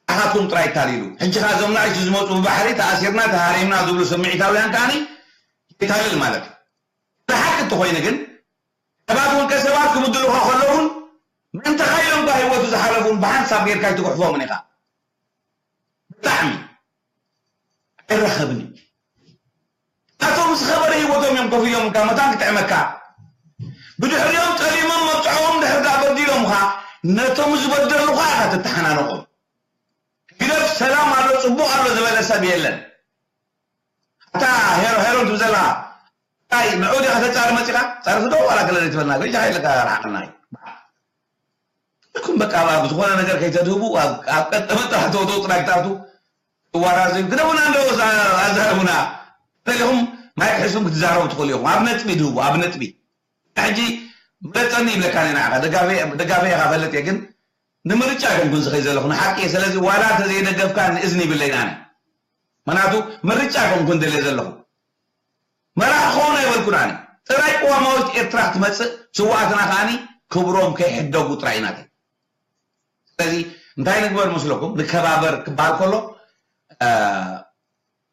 ንዓኻትኩም ጥራይ ታልዩ። ሕጂ ኸዓ እዞም ናይሱ ዝመፁ ብባሕሪ ተኣሲርና ተሃሪምና ዝብሉ ስምዒታውያን ከዓኒ የታልል ማለት እዩ። ብሓቂ እንተኾይኑ ግን ሰባት ውልቀ ሰባት ክብድሉኻ ከለውን ምእንተ ኻይሎም ባ ህይወቱ ዝሓለፉን ብሓንሳብ ጌርካ ኣይትጉሕፎምን ኢኻ። ብጣዕሚ ኣይረኸብን እዩ። ናቶም ዝኸበረ ህይወቶም እዮም ከፊሎምካ መታን ክጥዕመካ ብድሕሪኦም ጠሊሞም መብፅዖም ድሕር ዳ በዲሎምኻ ነቶም ዝበደሉኻ ኢኻ ትተሓናነቖም። ግደፍ ሰላም ኣሎ ፅቡቕ ኣሎ ዝበለ ሰብ የለን። ኣታ ሄሮ ሄሮን ትብል ዘላ ታይ ንዑ ዲኻ ተጻሪ መጺኻ ጸርፊ ዶ ዋላ ገለ ዘይትበልና ገጃ ኢልካ ርሓቕና ኢልኩም በቃ ኣብ ዝኾነ ነገር ከይተድህቡ ኣብ ቀጠመ ጥራሕ ተወተው ጥራይ ክትኣቱ ትዋራዘዩ ግደቡና እንዶ ኣዛረቡና ተሊኹም ማይክ ሒዝኩም ክትዛረቡ ትኽእሉ ኢኹም ኣብ ነጥቢ ድህቡ ኣብ ነጥቢ ሕጂ ምረጸኒ ይብለካ እየ ንዓኻ ደጋፊ ኢኻ ፈልጥ እየ ግን ንምርጫ ኣይኮንኩን ዝኸይ ዘለኹ ንሓቂ እየ ስለዚ ዋላ እንተዘይደገፍካ ንእዝኒ ይብለይን ኣነ ምኽንያቱ ምርጫ ኣይኮንኩን ደልየ ዘለኹ መራሒ ክኸውን ኣይበልኩን ኣነ ጥራይ ቅዋማዊት ኤርትራ ክትመፅእ ስዋኣትና ከዓኒ ክብሮም ከይሕደጉ ጥራይ ናተይ ስለዚ እንታይ ንግበር መስለኩም ንከባበር ክበሃል ከሎ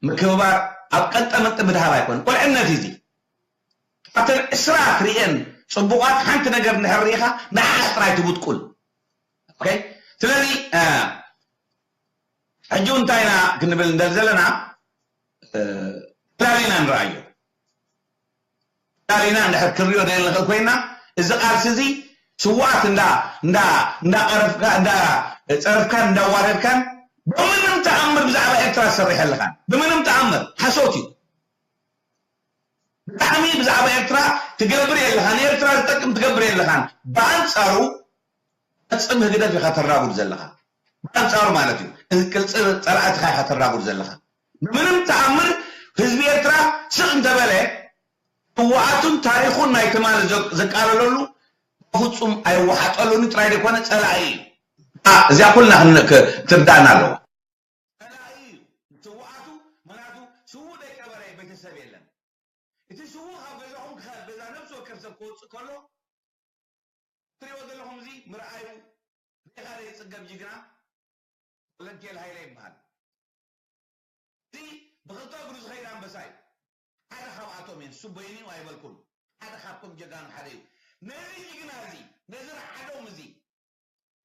ምክብባር ኣብ ቀጠመጥ ምድሃብ ኣይኮን ቁልዕነት እዩ ካብተን ዕስራ ትርእየን ፅቡቓት ሓንቲ ነገር እንድሕር ርኢኻ ንዓኣ ጥራይ ትብጥቁል ስለዚ ሕጂ እንታይ ኢና ክንብል እንደል ዘለና ላሊና ንረኣዮ ላሊና እንድሕር ክንሪኦ ደል ንኽእል ኮይና እዚ ቃልሲ እዚ ስዋኣት እንዳ እንዳ እንዳቀረፍካ እንዳ ፀረፍካን እንዳዋረድካን ብምንም ተኣምር ብዛዕባ ኤርትራ ዝሰርሕ ኣለኻን ብምንም ተኣምር ሓሶት እዩ ብጣዕሚ ብዛዕባ ኤርትራ ትገብር የለኻን ኤርትራ ዝጠቅም ትገብር የለኻን ብኣንፃሩ ፈፅም ህግደፍ ኢኻ ተራጉድ ዘለኻ ብኣንፃሩ ማለት እዩ ቅልፅም ፀላእትኻ ኢኻ ተራጉድ ዘለኻ። ብምንም ተኣምር ህዝቢ ኤርትራ ስቕ እንተበለ፣ ስውኣቱን ታሪኹን ናይ ትማሊ ዘ- ዘቃለለሉ ፍጹም ኣይወሓጠሉን ጥራይ ዘይኮነ ፀላኢ እዩ። ኣ- እዚኣ ኩልና ክን- ክ- ትርዳእና ኣለዎ። ፀላኢ እዩ ስውኣቱ። ምክንያቱ ስዉእ ደይቀበረ ቤተሰብ የለን። እቲ ስዉእ ካብ ገዛኹም ክኸ- ገዛ ነብሲ ወከፍ ሰብ ክወፅእ ከሎ ትሪእዎ ዘለኹም እዚ ምርኣዩ ሪኢኻ ዘይፅገብ ጅግና ወለንቴል ሃይለ ይበሃል። እዚ ብኽልተ እግሩ ዝኸይድ ኣንበሳ እዩ። ሓደ ካብኣቶም እየ፣ ንሱ በይኑ እዩ ኣይበልኩን። ሓደ ካብቶም ጀጋኑ ሓደ እዩ። ነዚ ጅግና እዚ፣ ነዚ ረዓዶም እዚ፣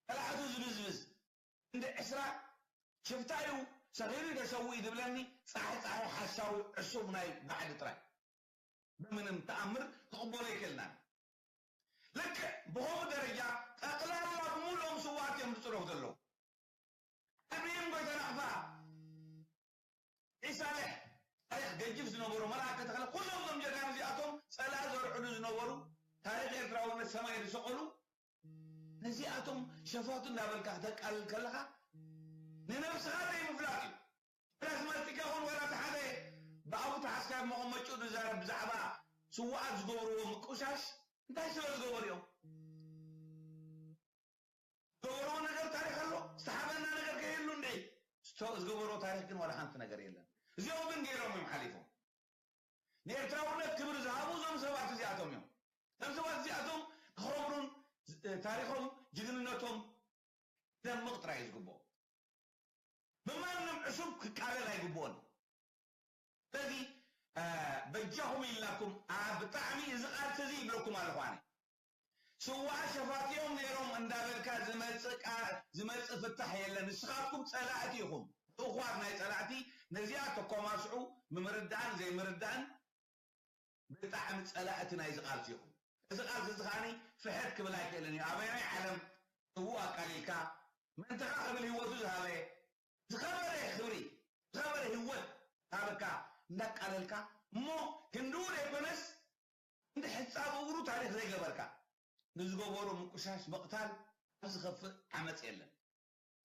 ጸላእቱ ዝብዝብዝ፣ ክንዲ ዕስራ ሽፍታ እዩ፣ ሰኺሩ እዩ ተሰዊኡ ዝብለኒ ጻሕጻሒ ሓሳዊ ዕሱብ ናይ ባዕዲ ጥራይ። ብምንም ተኣምር ክቕበሎ ኣይክእልናን። ልክዕ ብኸምኡ ደረጃ ጠቕላላ ብምሉኦም ስውኣት እዮም ዝጽረፉ ዘለዉ። ኣብሪሂም ጎይተናቕፋ፣ ዒሳልሕ፣ ታሪኽ ገጅፍ ዝነበሩ፣ መልኣከ ተኽለ፣ ኩሎም እዞም ጀጋኑ እዚኣቶም ጸላኢ ዘርዕዱ ዝነበሩ፣ ታሪኽ ኤርትራውነት ሰማይ ዝሰቐሉ፣ ነዚኣቶም ሸፋቱ እንዳበልካ ክተቃልል ከለኻ ንነብስኻ ዘይምፍላጥ እዩ። ወላ ስማስቲካ ይኹን ወላ እቲ ሓደ ብኣፉ ተሓዝካ መቐመጭኡ ዝዛረብ ብዛዕባ ስውኣት ዝገብርዎ ምቁሻሽ እንታይ ስለ ዝገበሩ እዮም? ዝገበርዎ ነገር ታሪኽ ኣሎ? ዝተሓበና ነገር ከየሉ እንድዒ? ዝተ- ዝገበርዎ ታሪኽ ግን ዋላ ሓንቲ ነገር የለን። እዚኦም ግን ገይሮም እዮም ሓሊፎም። ንኤርትራውነት ክብሪ ዝሃቡ እዞም ሰባት እዚኣቶም እዮም። እዞም ሰባት እዚኣቶም ክኸብሩን ዝ- ታሪኾም ጅግንነቶም ክደምቕ ጥራይ እዩ ዝግብኦ። ብማንም ዕሱብ ክቃለል ኣይግብኦን። ስለዚ እ፣ በጃኹም ኢልናኩም ኣ- ብጣዕሚ እዚ ቃልሲ እዚ ይብለኩም ኣለኹ ኣነ። ስውኣ ሸፋቲኦም ነይሮም እንዳበልካ ዝመጽእ ቃ- ዝመጽእ ፍታሕ የለን። ንስኻትኩም ጸላእቲ ኢኹም። ልኡኹዋት ናይ ጸላእቲ ነዚኣ ተኮማስዑ ብምርዳእን ዘይምርዳእን ብጣዕሚ ጸላእቲ ናይዚ ቃልሲ ኢኹም። እዚ ቃልሲ እዚ ከዓኒ ፍሕት ክብል ኣይክእልን እዩ። ኣበየናይ ዓለም ስዉእ ኣቃሊልካ ምእንትኻ ክብል ህይወቱ ዝሃበ ዝኸበረ ክብሪ ዝኸበረ ህይወት ሃበካ እንዳቃለልካ እሞ ክንድኡ ዘይኮነስ እንዲ ሕጻብ እግሩ ታሪኽ ዘይገበርካ ንዝገበሮ ምቁሻሽ ምቕታል ኣብ ዝኸፍእ ዓመፅ የለን።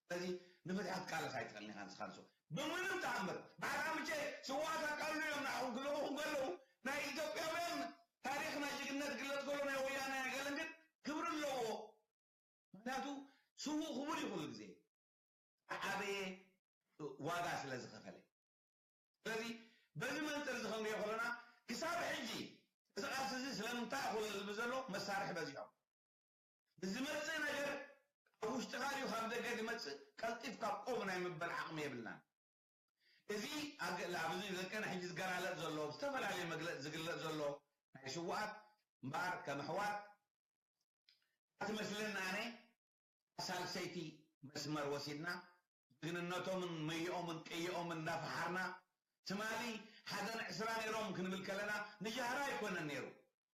ስለዚ ንፍትሒ ክትቃለስ ኣይትኽእልን ኢኻ ንስኻ ንሱ ብምንም ተኣምር። በዓል ኣምቼ ስውኣት ኣቃልሉ እዮም ንዓኹም ክብልኹም ከለዉ ናይ ኢትዮጵያውያን ታሪኽ ናይ ጅግነት ግለፅ ከሎ ናይ ወያነ ኣይገለን ግን ክብሪ ኣለዎ። ምክንያቱ ስዉእ ክቡር እዩ ኩሉ ግዜ ዓበየ ዋጋ ስለ ዝኸፈለ። ስለዚ በዚ መንፅር እዚ ክንሪኦ ከለና ክሳብ ሕጂ እዚ ቃልሲ እዚ ስለምንታይ ኣኹሎ ዝብል ዘሎ መሳርሒ በዚሖም ንዝመፅእ ነገር ኣብ ውሽጥኻ ድዩ ካብ ደገ ዝመፅእ ቀልጢፍካ ቆብ ናይ ምበል ዓቕሚ የብልናን። እዚ ኣብዚ ዘቀነ ሕጂ ዝገላለፅ ዘሎ ብዝተፈላለየ መግለፂ ዝግለፅ ዘሎ ናይ ስውኣት እምበኣር ከም ኣሕዋት ኣትመስለኒ ኣነ ሳልሰይቲ መስመር ወሲድና ጅግንነቶምን መይኦምን ቅይኦምን እንዳፈሓርና ትማሊ ሓዘን ዕስራ ነይሮም ክንብል ከለና ንጃህራ ኣይኮነን ነይሩ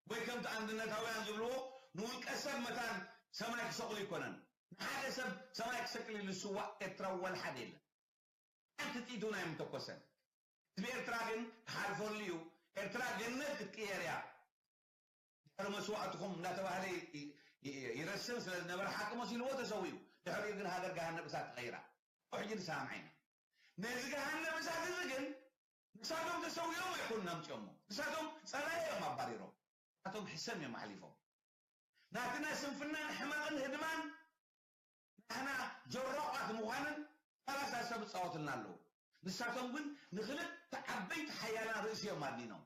ወይ ከምቲ ኣንድነታውያን ዝብልዎ ንውልቀ ሰብ መታን ሰማይ ክሰቕሉ ኣይኮነን ንሓደ ሰብ ሰማይ ክሰቅል ኢሉ ዝስዋእ ኤርትራዊ ዋላ ሓደ የለን ሓንቲ ጥይት እውን ኣይምተኮሰን ህዝቢ ኤርትራ ግን ክሓልፈሉ እዩ ኤርትራ ገነት ክትቅየር እያ ድሕሪ መስዋእትኹም እንዳተባህለ ይረስን ስለ ዝነበረ ሓቂ መሲልዎ ተሰዊኡ ድሕሪኡ ግን ሃገር ገሃነብ እሳት ተቐይራ ሕጂ ንሰማምዓ ኢና ነዚ ገሃነብ እሳት እዚ ግን ንሳቶም ተሰዊኦም ኣይኮኑን ኣምፅኦሞ ንሳቶም ፀላኢ እዮም ኣባሪሮም ንሳቶም ሕሰም እዮም ኣሕሊፎም ናትና ስንፍናን ሕመቕን ህድማን ናህና ጀሮቓት ምዃንን ሰላሳ ሰብ ይፃወትልና ኣለዉ ንሳቶም ግን ንክልተ ዓበይቲ ሓያላን ርእሲ እዮም ኣድኒኖም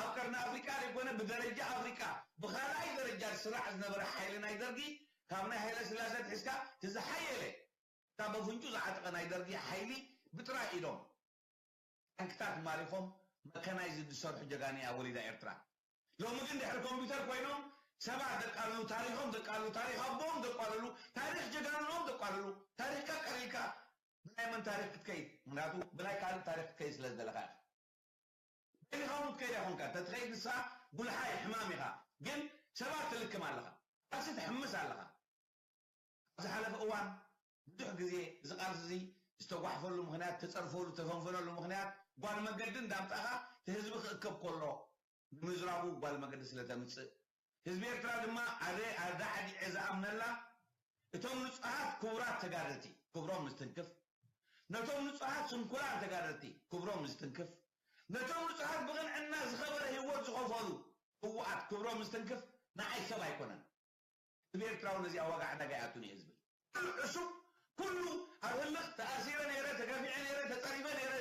ኣብ ቀርኒ ኣፍሪቃ ዘይኮነ ብደረጃ ኣፍሪቃ ብኻልኣይ ደረጃ ዝስራዕ ዝነበረ ሓይሊ ናይ ደርጊ ካብ ናይ ሃይለ ስላሰ ኣትሒዝካ እቲ ዝሓየለ እታ በፍንጩ ዝዓጠቐ ናይ ደርጊ ሓይሊ ብጥራይ ኢዶም ታንክታት ማሪኾም መካናይዝድ ዝሰርሑ ጀጋኑ እያ ወሊዳ ኤርትራ ሎሚ ግን ድሕሪ ኮምፒውተር ኮይኖም ሰባት ዘቃልሉ ታሪኾም ዘቃልሉ ታሪኽ ኣቦኦም ዘቃልሉ ታሪኽ ጀጋኑኦም ዘቃልሉ ታሪኽካ ቀሪልካ ብናይ መን ታሪኽ ክትከይድ ምክንያቱ ብናይ ካልእ ታሪኽ ክትከይድ ስለ ዝደለኻ ኢኻ በይንኻ እውን ክትከይድ ኣይኮንካ ተትኸይድ ንስኻ ጉልሓይ ሕማም ኢኻ ግን ሰባት ትልክም ኣለኻ ቃልሲ ትሕምስ ኣለኻ ኣብ ዝሓለፈ እዋን ብዙሕ ግዜ እዚ ቃልሲ እዚ ዝተጓሕፈሉ ምኽንያት ተፀርፈሉ ተፈንፈነሉ ምኽንያት ጓል መገዲ እንዳምፃእኻ እቲ ህዝቢ ክእከብ ከሎ ንምዝራቡ ጓል መገዲ ስለ ተምፅእ ህዝቢ ኤርትራ ድማ ኣደ ኣደ ዓዲዐ ዝኣምነላ እቶም ንፁሃት ክቡራት ተጋደልቲ ክብሮም ንትንክፍ ነቶም ንጹሃት ስንኩላን ተጋደልቲ ክብሮም ዝትንክፍ፣ ነቶም ንጹሃት ብቕንዕና ዝኸበረ ህይወት ዝኸፈሉ ህወሓት ክብሮም ዝትንክፍ ንዓይ ሰብ ኣይኮነን። ህዝቢ ኤርትራዊ ነዚኣ ዋጋ ዕዳጋ ይኣቱን እዩ ህዝቢ። ኩሉ ዕሱብ፣ ኩሉ ኣብ ህልኽ ተኣሲረ ነይረ፣ ተገፊዐ ነይረ፣ ተጸሪፈ ነይረ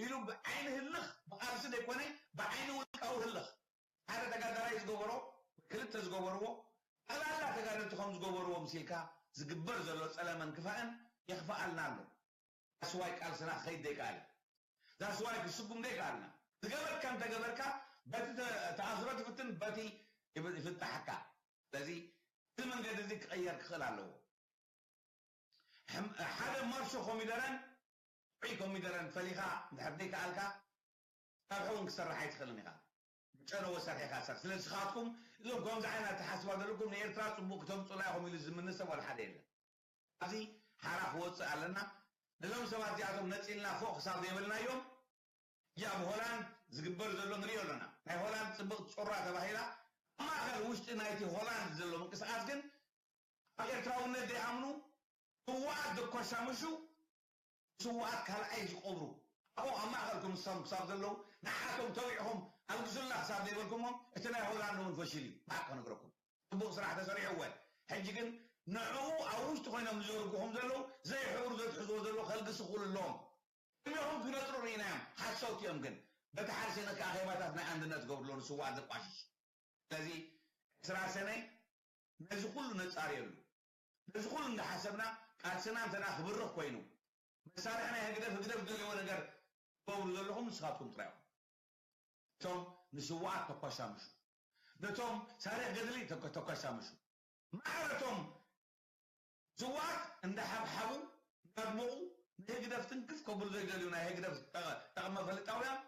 ኢሉ ብዓይኒ ህልኽ ብቓልሲ ዘይኮነ ብዓይኒ ውልቃዊ ህልኽ ሓደ ተጋዳላይ ዝገበሮ ክልተ ዝገበርዎ ጠቕላላ ተጋደልቲ ከም ዝገበርዎ ምሲልካ ዝግበር ዘሎ ጸለመን ክፋእን የኽፍኣልና ኣሎ። ዳስዋይ ቃልስና ክኸይድ ዘይከኣለ፣ ዳስዋይ ክስጉም ዘይከኣልና። ዝገበርካ እንተገበርካ በቲ ተ- ተኣስሮ ትፍትን በቲ ይብ- ይፍታሓካ። ስለዚ እዚ መንገዲ እዚ ክቐየር ክኽእል ኣለዎ። ሕም- ሓደ ማርሾ ኮሚደረን ጥዑይ ኮሚደረን ፈሊኻ እንድሕር ዘይከኣልካ ካብ ሕውን ክሰርሕ ኣይትኽእልን ኢኻ። ጨነወ ሰርሕ ኢኻ ሰር። ስለዚ ንስኻትኩም እዞም ከምዚ ዓይነት ኣተሓስባ ዘለኩም ንኤርትራ ጽቡቕ ክተምጹላ ኢኹም ኢሉ ዝምነ ሰብ ዋላ ሓደ የለን። ኣብዚ ሓራ ክወጽእ ኣለና። ነዞም ሰባት እዚኣቶም ነጺልና ፎቕ ክሳብ ዘይበልናዮም ሕጂ ኣብ ሆላንድ ዝግበር ዘሎ ንሪኦ ኣለና። ናይ ሆላንድ ጽብቕቲ ጩራ ተባሂላ ኣብ ማእኸል ውሽጢ ናይቲ ሆላንድ ዘሎ ምንቅስቓስ ግን ኣብ ኤርትራውነት ዘይኣምኑ ስውኣት ዘኳሻምሹ ስውኣት ካልኣይ ዝቆብሩ ኣብኡ ኣብ ማእኸልኩም ንሶም ክሳብ ዘለዉ ንዓቶም ተዊዕኹም ኣልግሱልና ክሳብ ዘይበልኩሞም እቲ ናይ ሆላንድ እውን ፈሽል እዩ ብሓቂ ክነግረኩም ጽቡቕ ስራሕ ተሰሪሕወ ሕጂ ግን ንዕኡ ኣብ ውሽጢ ኮይኖም ዝዘርግኹም ዘለዉ ዘይሕብሩ ዘትሕዝዎ ዘለዉ ከልግስኹሉ ኣለዎም ቅድሚኹም ክነጥሩ ርኢናዮም ሓሰውቲ እዮም ግን በቲ ሓርሲ ነካ ኣኼባታት ናይ ኣንድነት ገብርሎ ንስውኣት ዘቋሽሽ ስለዚ ዕስራ ሰነ ነዚ ኩሉ ነጻርየሉ ነዚ ኩሉ እንዳሓሰብና ቃልስና እንተና ክብርኽ ኮይኑ መሳርሒ ናይ ህግደፍ ህግደፍ ደልዎ ነገር ትገብሩ ዘለኹም ንስኻትኩም ጥራይ ኢኹም እቶም ንስውኣት ተኳሻምሹ ነቶም ታሪኽ ገድሊ ተኳሻምሹ ማዕረቶም ስውኣት እንዳሓብሓቡ እንዳድመቑ ንህግደፍ ትንክፍ ከብሉ ዘይደልዩ ናይ ህግደፍ ጠቕመ ፈሊጣውያን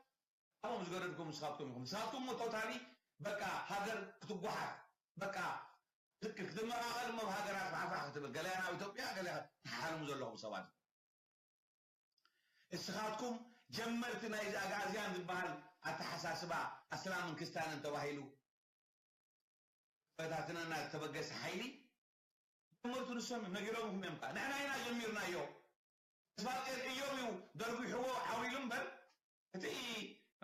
ኣብኦም ዝገደድኩም ንስኻትኩም ኢኹም ንስኻትኩም ሞ ቶታሊ በቃ ሃገር ክትጓሓፍ በቃ ክትመቓቐል ሞ ሃገራት ፋሕፋሕ ክትብል ገለ ናብ ኢትዮጵያ ገለ ትሓሓልሙ ዘለኹም ሰባት እስኻትኩም ጀመርቲ ናይዚ ኣግኣዝያን ዝበሃል ኣተሓሳስባ ኣስላምን ክስታንን ተባሂሉ ክበታትነና ዝተበገሰ ሓይሊ ጀመርቱ ንሶም እዮም ነጊሮምኹም እዮም ከዓ ንሕና ኢና ጀሚርናዮ እስፋልጤን እዮም እዩ ደርጒሕዎ ዓው ኢሉ እምበር እቲ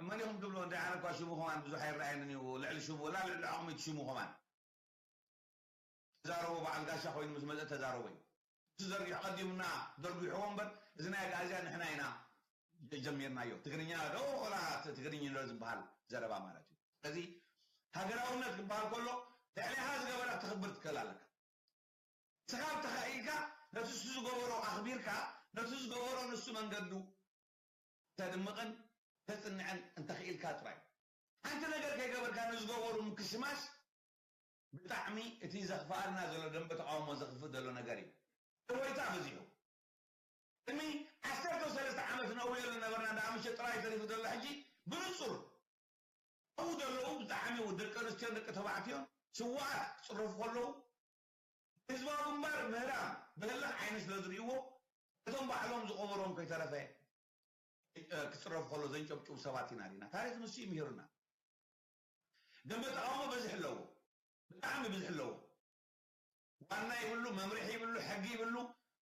መን ኢኹም ትብሎ እንታይ ኣነ እኳ ሽሙ ከማን ብዙሕ ኣይረኣየንን እዩ ልዕሊ ሽሙ ወላ ልዕሊ ዓቕሚ እቲ ሽሙ ከማን ተዛረቦ በዓል ጋሻ ኮይኑ ምስ መፀ ተዛረቦ እዩ እሱ ዘርጊሑ ቀዲሙና ደርጒሕዎ እምበር እዚ ናይ ኣግኣዝያ ንሕና ኢና ጀሚርናዮ ትግርኛ ዶ ወላ ትግርኛ ዶ ዝበሃል ዘረባ ማለት እዩ ስለዚ ሃገራውነት ክበሃል ከሎ ልዕሊኻ ዝገበረ ክትኽብር ትክእል ኣለካ ስኻብ ተኻኢልካ ነቲ እሱ ዝገበሮ ኣኽቢርካ ነቲ ዝገበሮ ንሱ መንገዱ ተድምቕን ተጽንዕን እንተኽኢልካ ጥራይ ሓንቲ ነገር ከይገበርካ ንዝገበሩ ምክሽማሽ ብጣዕሚ እቲ ዘኽፍኣልና ዘሎ ደንበ ተቃውሞ ዘኽፍእ ዘሎ ነገር እዩ። እወይታ በዚሑ። ቅድሚ ዓሰርተ ሰለስተ ዓመት ነእውየሉ ነበርና እንዳ ኣምሸ ጥራይ ተሪፉ ዘሎ ሕጂ ብንጹር ኣብኡ ዘለዉ ብጣዕሚ ደቂ ኣንስትዮን ደቂ ተባዕትዮን ስውኣት ክጽረፉ ከለዉ ህዝባዊ ግንባር ምህራም ብህልኽ ዓይኒ ስለ ዝርእይዎ እቶም ባዕሎም ዝቐበሮም ከይተረፈ ክፅረፉ ከሎ ዘንጨብጭቡ ሰባት ኢና ሪና። ታሪክ ንሱ እዩ ምሂሩና። ደንበ ተቃውሞ በዝሒ ኣለዎ፣ ብጣዕሚ ብዝሒ ኣለዎ። ዋና ይብሉ፣ መምርሒ ይብሉ፣ ሕጊ ይብሉ።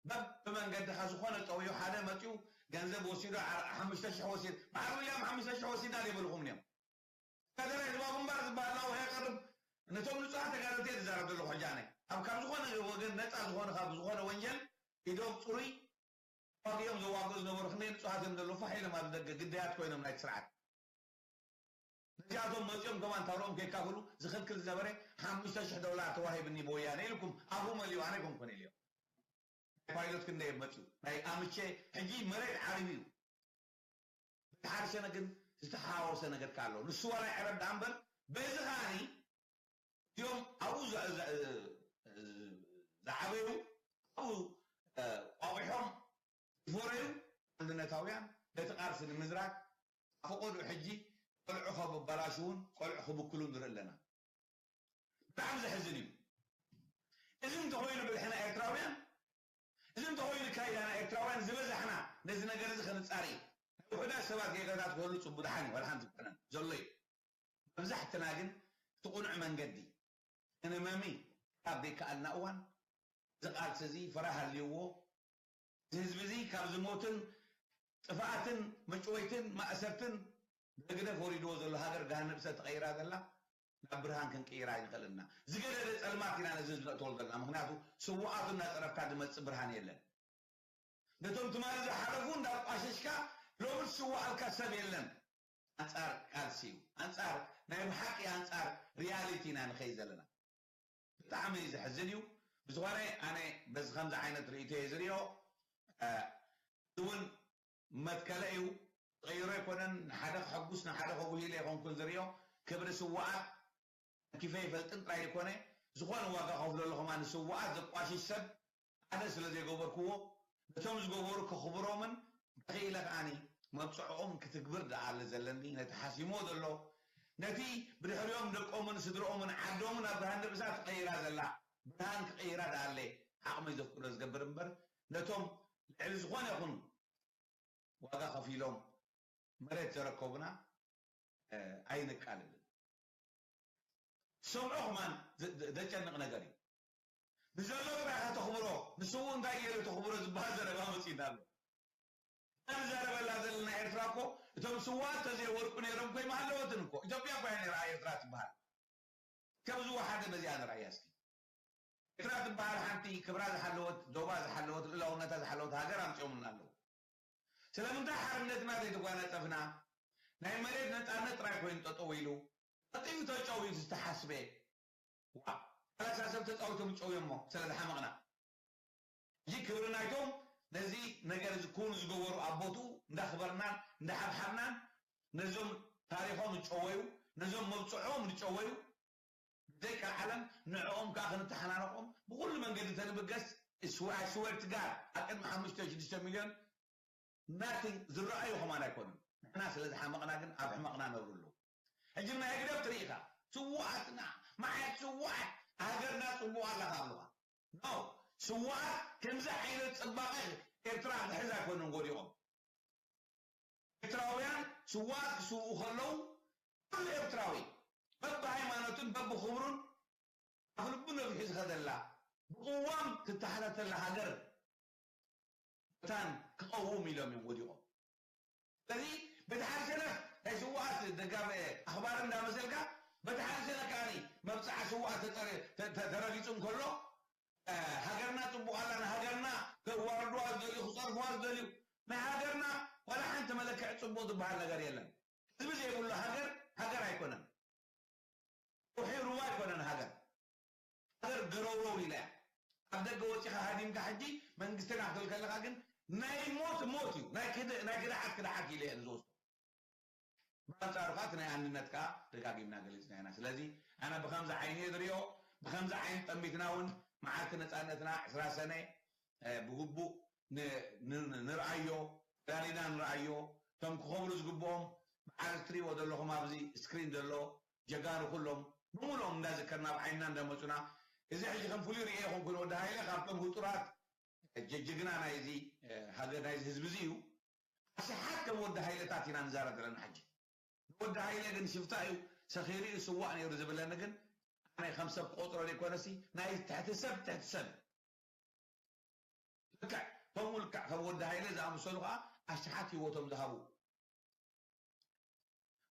በብመንገድኻ ዝኾነ ጠውዩ ሓደ መፅዩ ገንዘብ ወሲዱ ሓሙሽተ ሽሕ ወሲድ በዓል ዊልያም ሓሙሽተ ሽሕ ወሲዳ ዘይበልኹም እዮም። ተጋዳላይ ህዝባዊ ግንባር ዝበሃል ናብኡ ከየቕርብ ነቶም ንፁሃት ተጋደልቲ እየ ዝዛረብ ዘለኹ ሕጂ ኣነ። ኣብ ካብ ዝኾነ ወገን ነፃ ዝኾኑ ካብ ዝኾነ ወንጀል ኢዶም ፅሩይ ተዋጊኦም ዘዋግኡ ዝነበሩ ክንደይ ንፁሃት እዮም ዘለዉ ፋሕ ኢሎም ኣብ ደገ ግዳያት ኮይኖም ናይቲ ስርዓት። ነዚኣቶም መፂኦም ከማን ታብርኦም ከይካፍሉ ዝኽልክል ዝነበረ ሓሙሽተ ሽሕ ዶላር ተዋሂብኒ ብወያነ ኢልኩም ኣፉ መሊኡ ኣነ ኣይኮንኩን ኢልዮም። ናይ ፓይሎት ክንደይ መፅኡ ናይ ኣምቼ ሕጂ መሬት ዓሪቡ እዩ። በቲ ሓደ ሸነ ግን ዝተሓዋወሰ ነገር ኣሎ። ንሱ ዋላ ይዕረ ደኣ እምበር በዚ ከዓኒ እዚኦም ኣብኡ ዝዓበዩ ኣብኡ ቋቑሖም ዝፈረዩ ኣንድነታውያን ነቲ ቃልሲ ንምዝራግ ኣብ ፈቐድኡ ሕጂ ቆልዑ ካብ ኣባላሽውን ቆልዑ ክብክሉን ንርኢ ኣለና። ብጣዕሚ ዘሕዝን እዩ። እዚ እንተኾይኑ ብልሕና ኤርትራውያን እዚ እንተኾይኑ ካይዳና ኤርትራውያን ዝበዛሕና ነዚ ነገር እዚ ከነጻሪ ናይ ውሑዳት ሰባት ጌጋታት ክህሉ ጽቡ ደሓን እዩ፣ ዋላ ሓንቲ ኣይኮነን ዘሎ እዩ። መብዛሕትና ግን እቲ ቅኑዕ መንገዲ ክንመሚ ካብ ዘይከኣልና እዋን እዚ ቃልሲ እዚ ፈራ ሃልይዎ እዚ ህዝቢ እዚ ካብ ዝሞትን ጥፍኣትን መጭወይትን ማእሰርትን ብህግደፍ ወሪድዎ ዘሎ ሃገር ገሃነብ እሳት ተቐይራ ዘላ ናብ ብርሃን ክንቅይራ ኣይንኽእልን ኢና። ዝገደደ ጸልማት ኢና ነዚ ነእትወሉ ዘለና። ምኽንያቱ ስውኣቱ እናጸረፍካ ዝመጽእ ብርሃን የለን። ነቶም ትማሊ ዝሓለፉ እንዳቋሸሽካ ሎሚ ዝስዋኣልካ ሰብ የለን። ኣንጻር ቃልሲ እዩ። ኣንጻር ናይ ብሓቂ ኣንጻር ሪያሊቲ ኢና ንኸይድ ዘለና። ብጣዕሚ ዘሕዝን እዩ። ብዝኾነ ኣነ በዚ ከምዚ ዓይነት ርእይቶ እየ ዝሪኦ። እ፣ እውን መትከለ እዩ። ተቐይሮ ኣይኮነን። ንሓደ ከሐጉስ ንሓደ ከጉሂ ኢለ ኣይኮንኩን ዝሪኦ። ክብሪ ስውኣት ተንኪፈ ይፈልጥን ጥራይ ዘይኮነ፣ ዝኾነ ዋጋ ከፍሎ ኣለኹ። ከማን ስውኣት ዘቋሽሽ ሰብ ሓደ ስለ ዘይገበርክዎ፣ ነቶም ዝገበሩ ከኽብሮምን ተኽኢለ ከዓኒ መብጽዕኦም ክትግብር ደኣ ኣለ ዘለኒ። ነቲ ሓሲሞ ዘሎ፣ ነቲ ብድሕሪኦም ደቆምን ስድርኦምን ዓዶምን ኣብ ብርሃን ርእሳ ትቐይራ ዘላ ብርሃን ክቐይራ ደኣ ኣለ ዓቕመይ ዘፍቅዶ ዝገብር እምበር፣ ነቶም ልዕሊ ዝኾነ ይኹን ዋጋ ከፊሎም መሬት ዘረከቡና፣ እ፣ ኣይንቃልልን። ሰምዖ ከማን ዘ-፣ ዘ-፣ ዘጨንቕ ነገር እዩ። ንዘሎ ጥራይ ኢኻ ተኽብሮ፣ ንስውእ እንታይ ገይሩ ተኽብሮ ዝበሃል ዘረባ መጺእና ኣሎ። እታ ንዛረበላ ዘለና ኤርትራ እኮ፣ እቶም ስውኣት ተዘይወድቁ ነይሮም እኮ ኣይምሃለወትን እኮ። ኢትዮጵያ እኮ እያ ነይራ ኤርትራ ትበሃል። ካብ ዝወሓደ በዚኣ ንርኣያ እስኪ። ኤርትራ ትበሃል ሓንቲ ክብራ ዝሓለወት፣ ዶባ ዝሓለወት፣ ልኡላውነታ ዝሓለወት ሃገር ኣምጺኦምልና ኣለዉ። ስለምንታይ ሓርነትና ዘይተጓናጸፍና? ናይ መሬት ነጻነት ጥራይ ኮይኑ ጠጠው ኢሉ፣ ጠጢኡ ተጨውዩ ዝተሓስበ። ዋ፣ ሰላሳ ሰብ ተጻዊቶም ይጨውዮሞ ስለ ዝሓመቕና። ሕጂ ክብሪ ናይቶም ነዚ ነገር እዚ ክውን ዝገበሩ ኣቦትኡ እንዳኽበርናን እንዳሓብሓብናን ነዞም ታሪኾም ዝጨወዩ፣ ነዞም መብጽዖም ዝጨወዩ፣ ደቂ ዓለም ንዕኦም ከኣ ክንተሓናነቖም ብኹሉ መንገዲ እንተንብገስ፣ I swear to God፣ ኣብ ቅድሚ ሓሙሽተ ሽዱሽተ ሚልዮን nothing ዝረኣዩ ከማን ኣይኮኑን። ንሕና ስለ ዝሓመቕና ግን ኣብ ሕመቕና ነብሩ ኣለዉ። ሕጂ ናይ ህግደፍ ትርኢ ኢኻ። ስውኣትና፣ መዓት ስውኣት፣ ሃገርና ጽቡቕ ኣላ ካብ ኣለኻ። No፣ ስውኣት ከምዚ ዓይነት ጽባቐ ኤርትራ ክሕዝ ኣይኮኑን ወዲቖም። ኤርትራውያን ስውኣት ክስውኡ ከለዉ፣ ኩሉ ኤርትራዊ በብሃይማኖቱን በብኽብሩን ኣፍ ልቡ ነፊሑ ዝኸደላ፣ ብቕዋም ትተሓታተላ ሃገር መታን ክቐውም ኢሎም እዮም ወዲቖም። ስለዚ በቲ ሓደ ሸነኽ ናይ ስውኣት ደጋፊ ኣኽባሪ እንዳመሰልካ፣ በቲ ሓደ ሸነኽ ከኣ መብጽዓ ስውኣት ተጸሪ-፣ ተ-፣ ተ-፣ ተረጊጹ እንከሎ፣ እ፣ ሃገርና ጽቡቕ ኣላ፣ ንሃገርና ከዋርድዋ ዝደልዩ፣ ክጸርፍዋ ዝደልዩ፣ ናይ ሃገርና ዋላ ሓንቲ መለክዒ ጽቡቕ ዝበሃል ነገር የለን። ህዝቢ ዘይብሉ ሃገር፣ ሃገር ኣይኮነን። ውሒ ሩባ ኣይኮነን ሃገር። ሃገር ገረውረው ኢላ እያ። ኣብ ደገ ወጺኻ ሃዲምካ ሕጂ መንግስትና ክትብል ከለኻ ግን ናይ ሞት ሞት እዩ። ናይ ክድ-፣ ናይ ክድዓት ክድዓት ኢለ እየ ዝወስዶ። ብኣንጻሩ ከኣ እቲ ናይ ኣንድነት ከኣ ደጋጊምና ገሊጽና ኢና። ስለዚ ኣነ ብኸምዚ ዓይኒ እየ ዝሪኦ፣ ብኸምዚ ዓይኒ ጠሚትና እውን መዓልቲ ነጻነትና ዕስራ ሰነ፣ እ፣ ብግቡእ ን-፣ ን-፣ ንርኣዮ፣ ፈላሊና ንርኣዮ። እቶም ክኸብሩ ዝግብኦም መዓልቲ ትሪእዎ ዘለኹም ኣብዚ ስክሪን ዘሎ ጀጋኑ ኩሎም ብምሉኦም እንዳዘከርና ኣብ ዓይንና እንዳመጹና፣ እዚ ሕጂ ከም ፍሉይ ርእየ ይኾንኩን ወዲ ሃይለ ካብቶም ህጹራት ጀ-፣ ጀግና ናይዚ፣ እ፣ ሃገር ናይዚ ህዝቢ እዚ እዩ። ኣሽሓት ከም ወዲ ሃይለታት ኢና ንዛረብ ዘለና ሕጂ። ንወዲ ሃይለ ግን ሽፍታ እዩ፣ ሰኺሩ እዩ፣ ስዋእ ነይሩ ዝብለኒ ግን ኣነ ከም ሰብ ክቆጽሮ ዘይኮነሲ ናይ ትሕቲ ሰብ ትሕቲ ሰብ። ልክዕ ከምኡ ልክዕ ከም ወዲ ሃይለ ዝኣመሰሉ ከዓ ኣሽሓት ህይወቶም ዝሃቡ።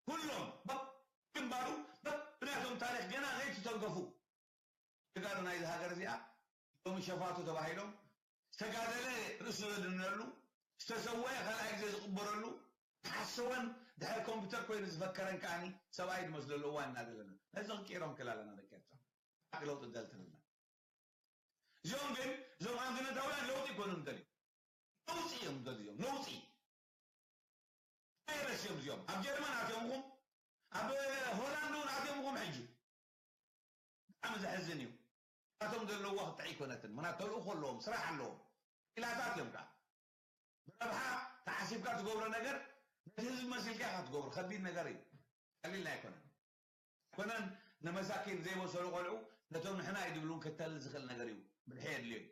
ኩሎም በብግንባሩ በብናቶም ታሪኽ ገና ዘይተተንከፉ ተጋሩ ናይዚ ሃገር እዚኣ ሎሚ ሸፋቱ ተባሂሎም ዝተጋደለ ርእሱ ዘድነሉ ዝተሰወአ ካልኣይ ግዜ ዝቕበረሉ ዝሓሰወን ድሕሪ ኮምፒውተር ኮይኑ ዝፈከረን ከዓኒ ሰብኣይ ዝመስለሉ እዋን ኢና ዘለና። ነዚ ክንቅይሮም ክእል ኣለና ደቂ ኤርትራ። ሓቂ ለውጢ ደልትንና እዚኦም ግን እዞም ኣንድነታውያን ለውጢ ይኮኑ ንደልዩ ነውፂ እዮም ደልዮም ነውፂ ቫይረስ እዮም እዚኦም ኣብ ጀርመን ኣትዮም ኹም ኣብ ሆላንድ እውን ኣትዮም ኹም ሕጂ ብጣዕሚ ዘሕዝን እዩ ናቶም ዘለዋ ክትዕ ይኮነትን ምና ተልእኮ ኣለዎም ስራሕ ኣለዎም ኢላታት እዮም ከዓ ብረብሓ ተሓሲብካ ትገብሮ ነገር ነቲ ህዝቢ መሲልካ ኢካ ትገብሮ ከቢድ ነገር እዩ ቀሊል ኣይኮነን ኣይኮነን ንመሳኪን ዘይበሰሉ ቆልዑ ነቶም ንሕና እዩ ድብሉን ክተል ዝኽእል ነገር እዩ ብድሐ የድልዮ እዩ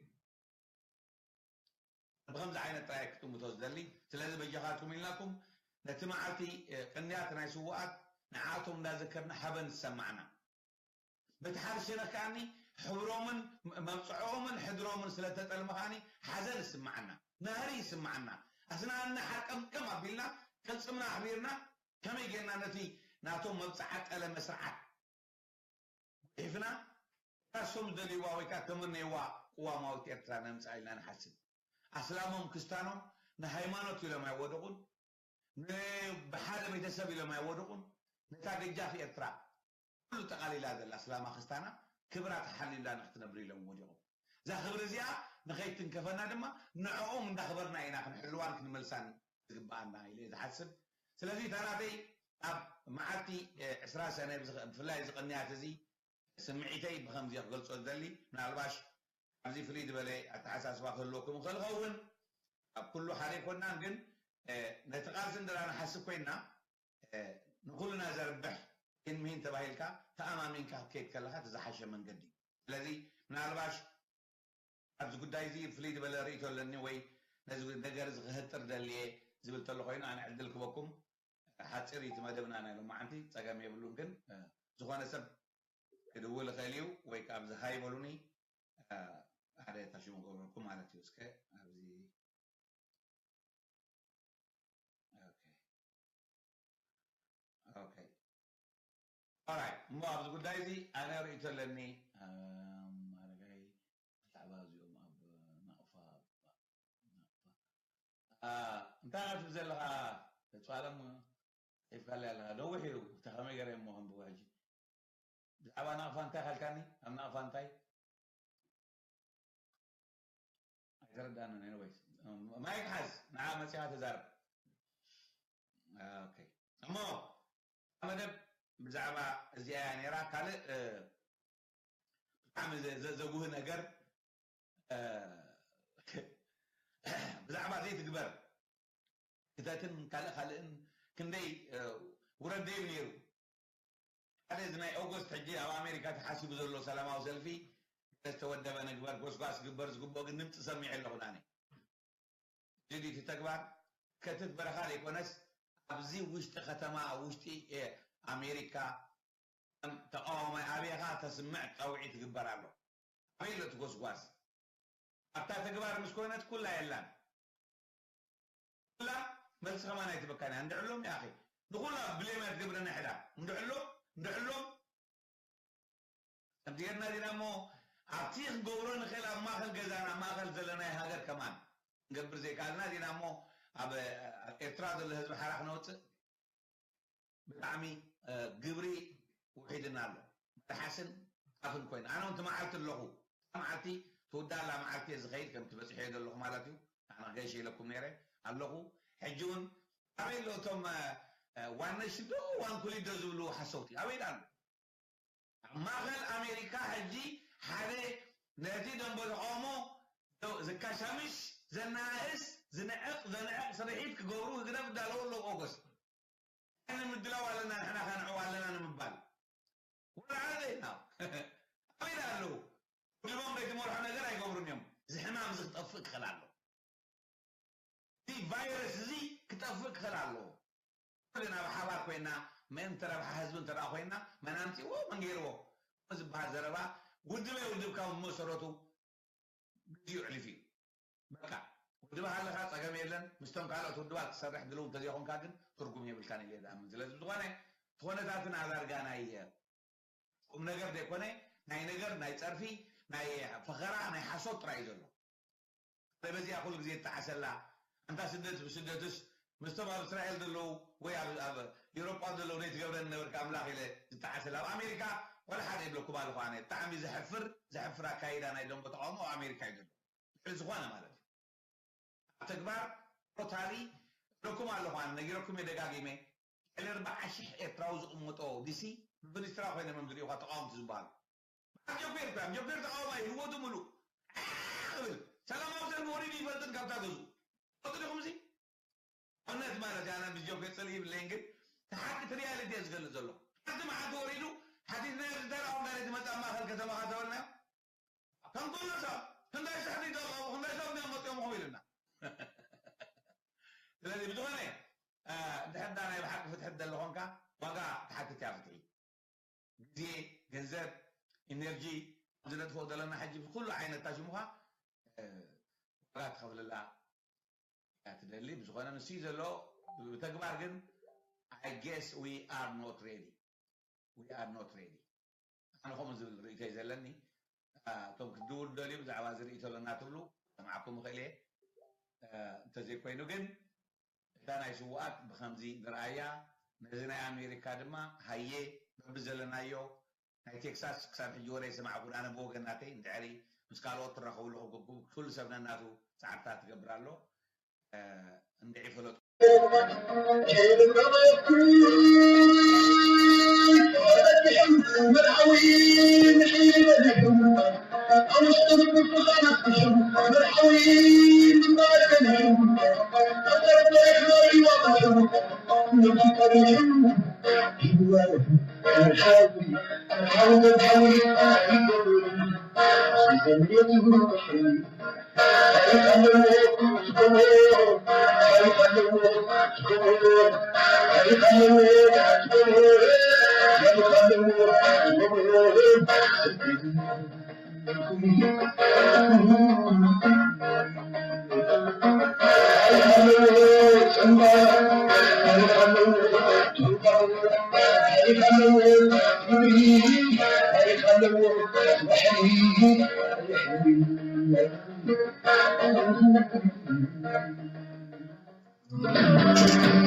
ብኸምዚ ዓይነት ጥራይ ክጥምቶ ዝደሊ ስለዚ በጃኻትኩም ኢልናኩም ነቲ መዓልቲ ቅንያት ናይ ስውኣት ንዓቶም እንዳዘከርና ሓበን ዝሰማዕና በቲ ሓደ ሸነኽ ከዓኒ ሕብሮምን መብፅዕኦምን ሕድሮምን ስለተጠልመ ከዓኒ ሓዘን ይስማዓና ናህሪ ይስማዓና ኣስናንና ሓርቀምቀም ኣቢልና፣ ቅልጽምና ኣሕቢርና፣ ከመይ ጌርና ነቲ ናቶም መብጽዓ ጠለመ ስርዓት ጉሒፍና፣ እታ እሶም ዝደልይዋ ወይ ከኣ ተመነይዋ ቅዋማዊት ኤርትራ ነምጽኣ ኢልና ንሓስብ። ኣስላሞም ክስታኖም ንሃይማኖት ኢሎም ኣይወደቑን፣ ን-፣ ብሓደ ቤተሰብ ኢሎም ኣይወደቑን፣ ነታ ገጃፍ ኤርትራ ኩሉ ጠቓሊላ ዘላ ኣስላማ ክስታና ክብራ ተሓልዩላ ንክትነብር ኢሎም ወዲቖም። እዛ ክብሪ እዚኣ ንኸይትንከፈና ድማ ንዕኦም እንዳኽበርና ኢና ክንሕልዋን ክንመልሳን ዝግብኣና ኢለ እየ ዝሓስብ። ስለዚ እታ ናተይ ኣብ መዓልቲ፣ እ፣ ዕስራ ሰነ ብዝኸ-፣ ብፍላይ እዚ ቅንያት እዚ ስምዒተይ ብኸምዚ ክገልጾ ዝደሊ፣ ምናልባሽ ኣብዚ ፍልይ ዝበለ ኣተሓሳስባ ክህልወኩም ይኽእል ይኸውን። ኣብ ኩሉ ሓደ ኣይኮንናን፣ ግን፣ እ፣ ነቲ ቃልሲ እንድና ንሓስብ ኮይንና፣ እ፣ ንኹልና ዘርብሕ ኢን ምሂን ተባሂልካ ተኣማሚንካ ክትከይድ ከለኻ እቲ ዝሓሸ መንገዲ እዩ። ስለዚ ምናልባሽ ኣብዚ ጉዳይ እዚ ፍልይ ዝበለ ርእይቶ ኣለኒ ወይ ነዚ ነገር እዚ ክህጥር ደልየ ዝብል ተሎ ኮይኑ ኣነ ዕድል ክበኩም። ሓፂር እዩ እቲ መደብና ናይ ሎማዓንቲ፣ ፀገም የብሉን። ግን፣ እ፣ ዝኾነ ሰብ ክድውል ይኽእል እዩ ወይ ከዓ ኣብዚ ሃይ በሉኒ፣ እ፣ ሓደ ታሽሙ ክገብረኩም ማለት እዩ። እስከ ኣብዚ፣ ኦኬ። ኦኬ። ኦራይት። እሞ ኣብዚ ጉዳይ እዚ ኣነ ርእይቶ ኣለኒ። እም፣ ኣረጋይ፣ ብዛዕባ እዚኦም ኣብ ናቕፋ፣ ናቕፋ፣ ኣ፣ እንታይ ኢኻ ትብል ዘለኻ? ተፅዋለም፣ ሒፍካለይ ኣለኻ። ነዊሕ እዩ። እንታይ ከመይ ገይረ እሞ ከንብቦ ሕጂ? ብዛዕባ ናቕፋ እንታይ ካልካኒ? ኣብ ናቕፋ እንታይ? ኣይተረዳንን። ኤኒዌይስ፣ ማይክ ሓዝ፣ ንዓ መጺኻ ተዛረብ። ኦኬ። እሞ፣ መደብ ብዛዕባ እዚኣ እያ ነይራ። ካልእ፣ እ፣ ብጣዕሚ ዘ-፣ ዘ-፣ ዘጉህ ነገር፣ እ፣ ብዛዕባ ዘይትግበር ክተትን ካልእ ካልእን ክንደይ፣ እ፣ ውረድ ደይብ ነይሩ። ሓደ እዚ ናይ ኦገስት ሕጂ ኣብ ኣሜሪካ ተሓሲቡ ዘሎ ሰላማዊ ሰልፊ ዝተወደበ ንግበር፣ ጎስጓስ ግበር፣ ዝግብኦ ግን ድምፂ ሰሚዐ ኣለኹ ኣነ። እዚ ድዩ እቲ ተግባር? ከትት በረኻ ዘይኮነስ ኣብዚ ውሽጢ ከተማ፣ ኣብ ውሽጢ፣ እ፣ ኣሜሪካ ከም ተቃዋማይ ኣበይኻ ተስምዕ ጻውዒት ይግበር ኣሎ። ኣበይ ኣሎ እቲ ጎስጓስ? ኣብታ ተግባር ምስ ኮነት ኩላ የላን። ኩላ መልሲ ከማን ኣይትበካን እያ። እንድዕሎም ይኣኺ። ንኹላ ብሌም እያ ትገብረና ሕዳ። እንድዕሎም፣ እንድዕሎም። ከምቲ ጌርና ዲና እሞ ኣብቲ ክንገብሮ ንኽእል ኣብ ማእከል ገዛና፣ ኣብ ማእከል ዘለናይ ሃገር ከማን ክንገብር ዘይከኣልና ዲና እሞ ኣብ፣ ኣብ ኤርትራ ዘሎ ህዝቢ ሓራ ክነውጽእ? ብጣዕሚ፣ እ፣ ግብሪ ውሒድና ኣሎ። መልሓስን ኣፍን ኮይኑ። ኣነ እውን እቲ መዓልቲ ኣለኹ። እታ መዓልቲ ትውዳእ ኣላ መዓልቲ እየ ዝኸይድ፣ ከምቲ በፂሐዮ ዘለኹ ማለት እዩ። ኣነ ገይሸ ኢለኩም ነይረ ኣለኹ። ሕጂ እውን ኣበይ ኣሎ እቶም፣ እ፣ እ፣ ዋን ነሽን ዶ ዋን ኩሊት ዶ ዝብሉ ሓሰውቲ? ኣበይ ደኣ ኣሎ? ኣብ ማእከል ኣሜሪካ ሕጂ ሓደ ነቲ ደንበ ተቃውሞ ዘካሻምሽ፣ ዘነኣእስ፣ ዝንዕቕ፣ ዘንዕቕ ስርሒት ክገብሩ ህግደፍ እዳለዉ ኣለዉ። ኦገስት ንምድላው ኣለና፣ ንሕና ከንዕው ኣለና ንምባል። ወላ ሓደ ዘይና። ኣበይ ደኣ ኣለዉ? ውድቦም ዘይትመርሖ ነገር ኣይገብሩን እዮም። እዚ ሕማም እዚ ክጠፍእ ክኽእል ኣለዎ። እዚ ቫይረስ እዚ ክጠፍእ ክኽእል ኣለዎ። ኩልና ብሓባር ኮይና፣ ምእንቲ ረብሓ ህዝቢ እንተ ደኣ ኮይና፣ መን ኣምጺእዎ፣ መን ገይርዎ ዝበሃል ዘረባ፣ ውድብ ኣይውድብ ካብ መሰረቱ ግዜኡ ኣሕሊፉ እዩ። በቃ፣ ውድብ ሃለኻ ጸገም የለን፣ ምስቶም ካልኦት ውድባት ክትሰርሕ ድልው እንተዘይኮንካ ግን ትርጉም የብልካን ኢለ ዝኣምን። ስለዚ ብዝኾነ፣ እቲ ኩነታትና ዳርጋ ናይ ቁም ነገር ዘይኮነ፣ ናይ ነገር፣ ናይ ጸርፊ፣ ናይ ፈኸራ፣ ናይ ሓሶት ጥራይ እዩ ዘሎ። በዚኣ ኩሉ ግዜ ይጠዓሰላ። ኣንታ ስደት ብስደትስ ምስቶም ኣብ እስራኤል ዘለዉ ወይ ኣብ፣ ኣብ ኤውሮጳ ዘለዉ ዘይትገብረኒ ነበርካ ኣምላኽ ኢለ ዝጠዓሰላ። ኣብ ኣሜሪካ ዋላ ሓደ ይብለኩም ኣለኹ ኣነ። ብጣዕሚ ዘሕፍር፣ ዘሕፍር ኣካይዳ ናይ ደንበ ተቃውሞ ኣብ ኣሜሪካ እዩ ዘሎ። ልዕሊ ዝኾነ ማለት እዩ። ኣብ ተግባር ቶታሊ እብለኩም ኣለኹ ኣነ፣ ነጊረኩም እየ ደጋጊመ። ልዕሊ ኣርብዓ ሽሕ ኤርትራዊ ዝቕመጦ ዲሲ ብሚኒስትራ ኮይኖም እዮም ዝርእዩኻ ተቃወምቲ ዝበሃሉ። ኣብ ጆፌር እኮ እዮም። ጆፌር ተቃዋማይ እዩ፣ ህይወቱ ሙሉእ። ዓዕ ክብል። ሰላማዊ ሰልፊ ወሪዱ ይፈልጥን ካብታ ገዝኡ። ትፈልጡ ዲኹም እዚ? ኣብነት ማለት እያ፣ ኣነ ብጆፌር ጽልኢ ይብለይን፣ ግን እቲ ሓቂ፣ እቲ ሪያሊቲ እየ ዝገልጽ ዘለኹ። ሓንቲ መዓልቲ ወሪዱ፣ ሓቲትና፣ ኤርትራ ኣብ ጋር ትመጽእ ኣብ ማእከል ከተማ ከተበልና፣ ከም ኩሉ ሰብ፣ ክንደይ ሽሕ ድዩ ዘለኹ፣ ክንደይ ሰብ እዮም መጺኦም ኢኹም ኢሉና። ስለዚ ብዝኾነ፣ እ፣ እንድሕር ዳ ናይ ብሓቂ ፍትሒ ትደሊ ኾንካ፣ ዋጋ ትሓትት እያ ፍትሒ። ግዜ፣ ገንዘብ፣ ኢነርጂ፣ ኣብዚ ነጥፍኦ ዘለና ሕጂ ብኩሉ ዓይነት ታሽሙኻ፣ እ፣ ዋጋ ትኸፍለላ እያ ትደሊ። ብዝኾነ ንሱ እዩ ዘሎ። ብተግባር ግን I guess we are not ready. We are not ready. ኣነ ከምኡ ዝብል ርእይቶ እዩ ዘለኒ። እቶም ክትድውሉ ደልዩ ብዛዕባ እዚ ርእይቶ ኣለና ትብሉ ሰምዓኩም እኽእል እየ። እንተዘይኮይኑ ግን እታ ናይ ስውኣት ብኸምዚ ንርኣያ። ነዚ ናይ ኣሜሪካ ድማ ሃየ በብዘለናዮ ናይ ቴክሳስ ክሳብ ሕጂ ወረ ይሰማዕኩ ኣነ ብወገን ናተይ እንድሕሪ ምስ ካልኦት ትራኸብሉ ክብኩ ኩሉ ሰብ ነናቱ ፃዕርታት ትገብር ኣሎ። እንድዒ ፈለጡ።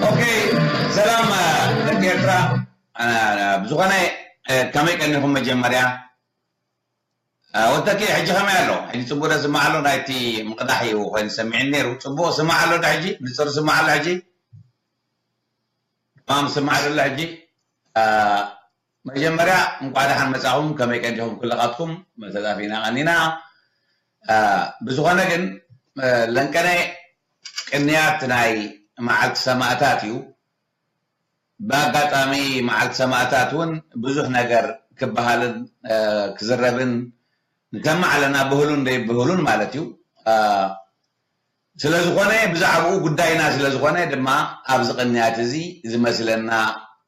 ኦኬ፣ ሰላም ደቂ ኤርትራ። ብዝኾነ ከመይ ቀኒኹም? መጀመርያ ወተኪ ሕጂ ከመይ ኣሎ? ሕጂ ጽቡቕ ዶ ስማዕ ኣሎ? ናይቲ ምቕዳሕ እዩ ኮይኑ ሰሚዕኒ ነይሩ። ጽቡቕ ስማዕ ኣሎ ዶ ሕጂ? ንጹር ስማዕ ኣሎ ሕጂ? ተማም ስማዕ ኣሎ ሕጂ? መጀመርያ እንቋዕ ደሓን መጻኹም። ከመይ ቀኒኹም ኩልኻትኩም? መተጣፊና ቀኒና። ብዝኾነ ግን ለንቀነ ቅንያት ናይ መዓልቲ ሰማእታት እዩ። ብኣጋጣሚ መዓልቲ ሰማእታት እውን ብዙሕ ነገር ክበሃልን ክዝረብን ንሰማዕ ኣለና፣ ብህሉን ዘይብህሉን ማለት እዩ። ስለ ዝኾነ ብዛዕባኡ ጉዳይና ስለ ዝኾነ ድማ ኣብዚ ቅንያት እዚ ዝመስለና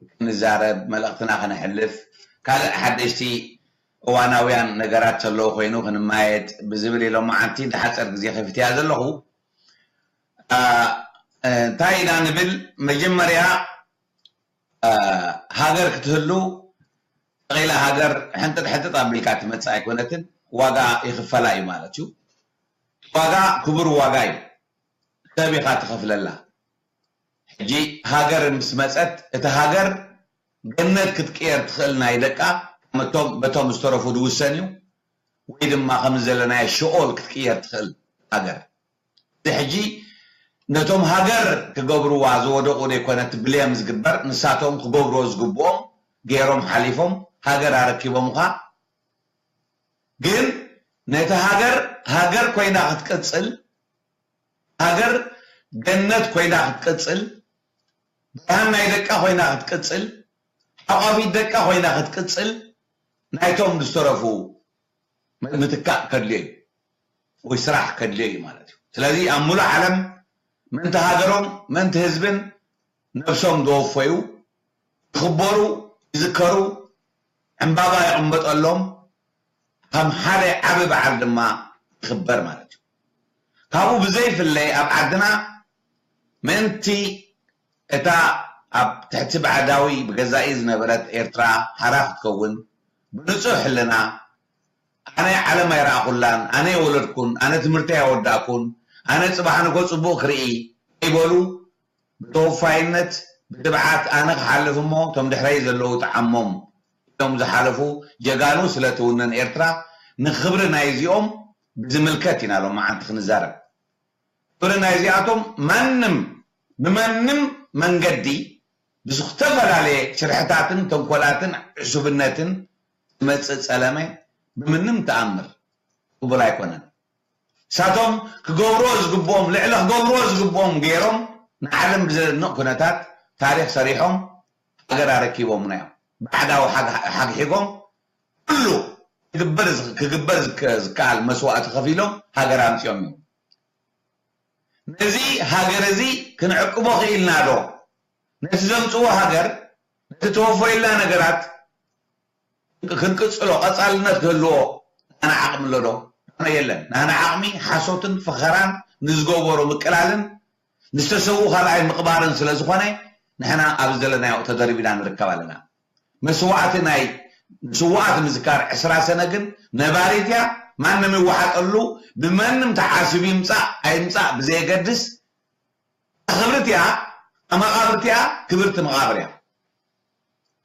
ክንዛረብ፣ መልእኽትና ከነሕልፍ፣ ካልእ ሓደሽቲ እዋናውያን ነገራት ዘለዉ ኮይኑ ክንማየጥ ብዝብል ኢሎም መዓንቲ ንሓፀር ግዜ ከፊትያ ዘለኹ። እንታይ ኢና ንብል? መጀመርያ ሃገር ክትህሉ ተቐኢላ ሃገር ሕንጥጥ ሕንጥጥ ኣቢልካ ትመፅእ ኣይኮነትን። ዋጋ ይኽፈላ እዩ ማለት እዩ። ዋጋ ክቡር ዋጋ እዩ። ሰብ ኢኻ ትኸፍለላ። ሕጂ ሃገር ምስ መፀት እቲ ሃገር ገነት ክትቅየር ትኽእል ናይ ደቃ በቶም ዝተረፉ ዝውሰን እዩ፣ ወይ ድማ ከም ዘለናዮ ሽኦል ክትቅየር ትኽእል ሃገር። እዚ ሕጂ ነቶም ሃገር ክገብርዋ ዝወደቑ ዘይኮነ እቲ ብሌም ዝግበር፣ ንሳቶም ክገብርዎ ዝግብኦም ገይሮም ሓሊፎም ሃገር ኣረኪቦምኻ። ግን ነቲ ሃገር ሃገር ኮይና ክትቅጽል፣ ሃገር ገነት ኮይና ክትቅጽል፣ ብርሃን ናይ ደቃ ኮይና ክትቅጽል፣ ሓቋፊት ደቃ ኮይና ክትቅጽል ናይቶም ዝተረፉ ምትካእ ከድልዮ እዩ ወይ ስራሕ ከድልዮ እዩ ማለት እዩ። ስለዚ ኣብ ሙሉእ ዓለም ምእንቲ ሃገሮም ምእንቲ ህዝብን ነብሶም ዘወፈዩ ይኽበሩ፣ ይዝከሩ፣ ዕምባባ ይቕመጠሎም፣ ከም ሓደ ዓቢ በዓል ድማ ይኽበር ማለት እዩ። ካብኡ ብዘይፍለ ኣብ ዓድና ምእንቲ እታ ኣብ ትሕቲ ባዕዳዊ ብገዛኢ ዝነበረት ኤርትራ ሓራ ክትከውን ብንጹህ ሕልና ኣነ ዓለም ኣይረኣኹላን፣ ኣነ የወለድኩን፣ ኣነ ትምህርቲ ኣይወዳእኩን፣ ኣነ ጽባሕ ንጎ ጽቡቕ ክርኢ ከይበሉ ብተወፋይነት ብትብዓት ኣነ ክሓልፍ እሞ እቶም ድሕረይ ዘለዉ ጥዓሞም ኢሎም ዝሓለፉ ጀጋኑ ስለ ትውንን ኤርትራ ንኽብሪ ናይዚኦም ብዝምልከት ኢና ሎማዓንቲ ክንዛረብ። ክብሪ ናይዚኣቶም ማንም ብማንም መንገዲ ብዝተፈላለየ ሽርሕታትን ተንኮላትን ዕሱብነትን ዝመጽእ ጸለመ ብምንም ተኣምር ቅቡል ኣይኮነን። ንሳቶም ክገብርዎ ዝግብኦም ልዕሊ ክገብርዎ ዝግብኦም ገይሮም ንዓለም ብዘደንቕ ኩነታት ታሪኽ ሰሪሖም ሃገር ኣረኪቦምና እዮም። ባዕዳዊ ሓግሒጎም ኩሉ ክግበር ክግበር ዝከኣል መስዋእቲ ከፊሎም ሃገር ኣምፂኦም እዮም። ነዚ ሃገር እዚ ክንዕቅቦ ክኢልና ዶ? ነቲ ዘምፅዎ ሃገር ነቲ ተወፈየልና ነገራት ክንቅጽሎ ቀጻልነት ክህልዎ ናና ዓቕሚ ኣሎ ዶ? የለን። ናና ዓቕሚ ሓሶትን ፈኸራን ንዝገበሮ ምቅላልን ንዝተሰውኡ ካልኣይ ምቕባርን ስለ ዝኾነ ንሕና ኣብዚ ዘለናዮ ተደሪብና ንርከብ ኣለና። መስዋእቲ ናይ ስውኣት ምዝካር ዕስራ ሰነ ግን ነባሪት እያ። ማንም ይወሓጠሉ፣ ብመንም ተሓሲቡ ይምፃእ ኣይምፃእ ብዘየገድስ ክብርቲ እያ። መቓብርቲ እያ፣ ክብርቲ መቓብር እያ።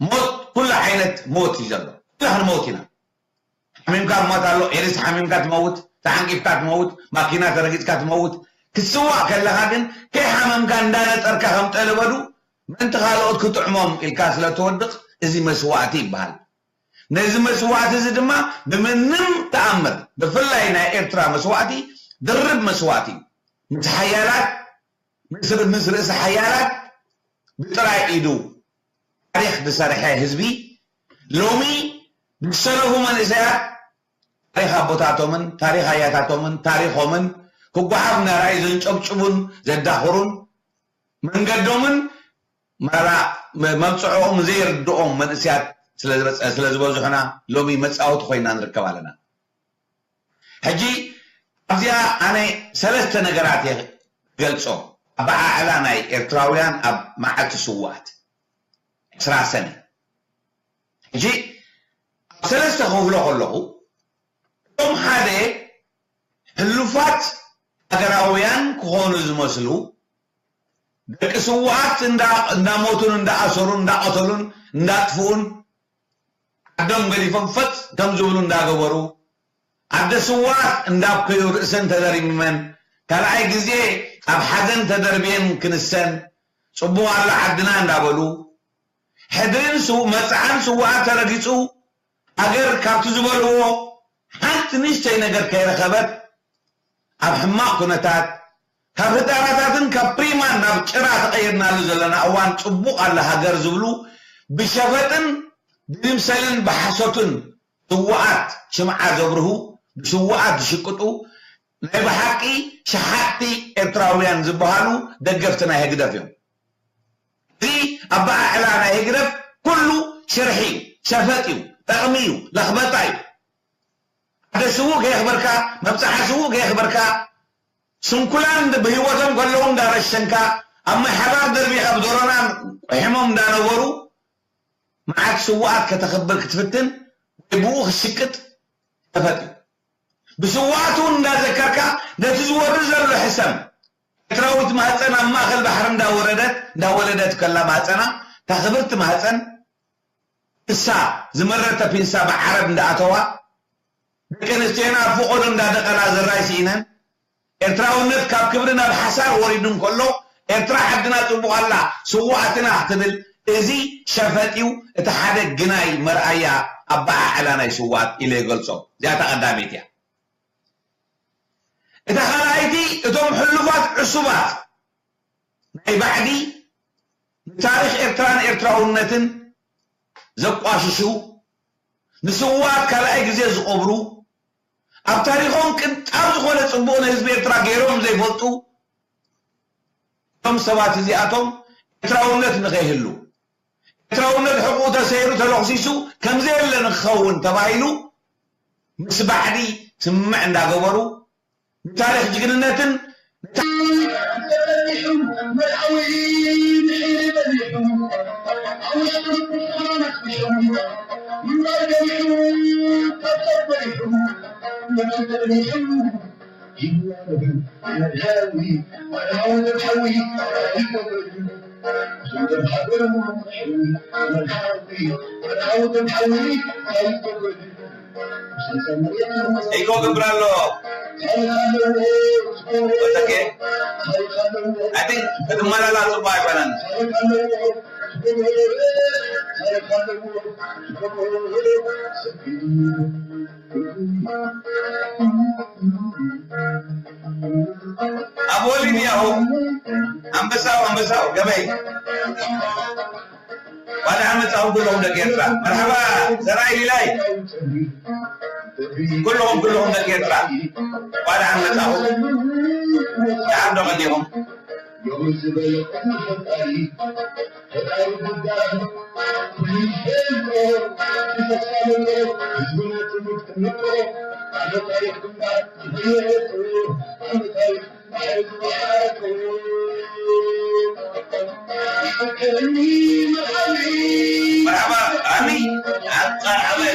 ሞት ኩሉ ዓይነት ሞት እዩ ዘሎ። ኩላ ክንመውት ኢና። ሓሚምካ ትሞት ኣሎ፣ ኤድስ ሓሚምካ ትመውት፣ ተዓንቂፍካ ትመውት፣ ማኪና ተረጊፅካ ትመውት። ክትስዋእ ከለኻ ግን ከይሓመምካ እንዳነጠርካ ከም ጠለበዱ ምእንቲ ካልኦት ክጥዕሞም ኢልካ ስለ ትወድቕ እዚ መስዋእቲ ይበሃል። ነዚ መስዋእቲ እዚ ድማ ብምንም ተኣምር ብፍላይ ናይ ኤርትራ መስዋእቲ ድርብ መስዋእቲ እዩ። ምስ ሓያላት ምስ ር- ምስ ርእሲ ሓያላት ብጥራይ ኢዱ ታሪኽ ዝሰርሐ ህዝቢ ሎሚ ዝሰለፉ መንእሰያት ታሪኽ ኣቦታቶምን ታሪኽ ኣያታቶምን ታሪኾምን ክጓሓፍ እናረኣዩ ዘንጨብጭቡን ዘዳኽሩን መንገዶምን መራ መብፅዕኦም ዘይርድኦም መንእሰያት ስለ ዝበፀ- ስለ ዝበዝሑና ሎሚ መፃወቲ ኮይና ንርከብ ኣለና። ሕጂ ኣብዚኣ ኣነ ሰለስተ ነገራት እየ ክገልፆ። ኣበዓዕላ ናይ ኤርትራውያን ኣብ መዓልቲ ስውኣት ዕስራ ሰነ። ሕጂ ኣብ ሰለስተ ክፍሎ ከለኹ እቶም ሓደ ሕሉፋት ሃገራውያን ክኾኑ ዝመስሉ ደቂ ስውኣት እንዳ- እንዳሞቱን እንዳኣሰሩን እንዳቐተሉን እንዳጥፍኡን ዓዶም ገዲፎም ፈጥ ከም ዝብሉ እንዳገበሩ ዓደ ስውኣት እንዳብከዩ ርእሰን ተደሪሚመን ካልኣይ ግዜ ኣብ ሓዘን ተደርብየን ክንሰን ጽቡቕ ኣላ ዓድና እንዳበሉ ሕድሪን ስው- መጽዓን ስውኣት ተረጊጹ ሃገር ካብቲ ዝበልዎ ሓንቲ ንእሽተይ ነገር ከይረኸበት ኣብ ሕማቕ ኩነታት ካብ ህጣራታትን ካብ ፕሪማን ናብ ጭራ ተቐይርናሉ ዘለና እዋን ጽቡቕ ኣላ ሃገር ዝብሉ ብሸፈጥን ብምምሰልን ብሓሶትን ስውኣት ሽምዓ ዘብርሁ ብስውኣት ዝሽቅጡ ናይ ብሓቂ ሸሓጥቲ ኤርትራውያን ዝበሃሉ ደገፍቲ ናይ ህግደፍ እዮም። እዚ ኣበዓዕላ ናይ ህግደፍ ኩሉ ሽርሒ እዩ፣ ሸፈጥ እዩ፣ ጠቕሚ እዩ፣ ለኽበጣ እዩ። ሓደ ስዉእ ከየኽበርካ፣ መብጽዓ ስዉእ ከየኽበርካ፣ ስንኩላን ብህይወቶም ከለዉ እንዳረሸንካ፣ ኣብ ማይ ሓባር ደርቢኻ ብዶሮና ቁሒሞም እንዳነበሩ፣ መዓት ስውኣት ከተኽብር ክትፍትን ወይ ብኡ ክሽቅጥ ሸፈጥ እዩ። ብስውኣቱ እንዳዘከርካ ነቲ ዝወርድ ዘሎ ሕሰም ኤርትራዊት ማህፀን ኣብ ማእኸል ባሕሪ እንዳወረደት እንዳወለደት ከላ ማህፀና እታ ክብርቲ ማህፀን ንሳ ዝመረተ ፒንሳ ብዓረብ እንዳኣተዋ ደቂ ኣንስትዮና ኣብ ፍቆዶ እንዳደቀላ ዘራይ ስኢነን ኤርትራውነት ካብ ክብሪ ናብ ሓሳር ወሪዱ እንከሎ ኤርትራ ዓድና ጽቡቕ ኣላ ስውኣትና ክትብል እዚ ሸፈጥ እዩ። እቲ ሓደ ግናይ መርኣያ ኣበዓዕላ ናይ ስውኣት ኢለ ይገልጾ። እዚኣታ ቀዳመይቲ እያ። እታ ካልኣይቲ እቶም ሕሉፋት ዕሱባት ናይ ባዕዲ ንታሪኽ ኤርትራን ኤርትራውነትን ዘቋሽሹ ንስውኣት ካልኣይ ግዜ ዝቐብሩ ኣብ ታሪኾም ቅንጣብ ዝኾነ ጽቡቕ ንህዝቢ ኤርትራ ገይሮም ዘይፈልጡ እቶም ሰባት እዚኣቶም ኤርትራውነት ንኸይህሉ ኤርትራውነት ሕቁ ተሰይሩ ተለኽሲሱ ከምዘየለ ንክኸውን ተባሂሉ ምስ ባዕዲ ስምምዕ እንዳገበሩ ንታሪኽ ጅግንነትን ኢኮ ግብር ኣሎ። ወተኬ፣ I think ክትመላላ ጽቡቅ ኣይኮነን። ኣብ ወሊድ ያሁ ኣንበሳው፣ ኣንበሳው ገበይ ባድሓን መጻኹም ኩለኹም ደቂ ኤርትራ። መርሓባ ዘርኣይ ሊላይ። ኩለኹም፣ ኩለኹም ደቂ ኤርትራ። ባድሓን መጻኹም። ደሓን ዶ ቀኒኹም? መርሓባ፣ ኣኒ፣ ኣቃ ዓባይ።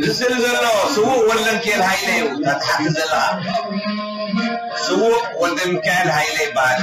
ዝስእል ዘሎ ስዉእ ወልደንኪኤል ሃይለ እዩ። እታ ትሓቲ ዘለኻ ስዉእ ወልደንኪኤል ሃይለ ይበሃል።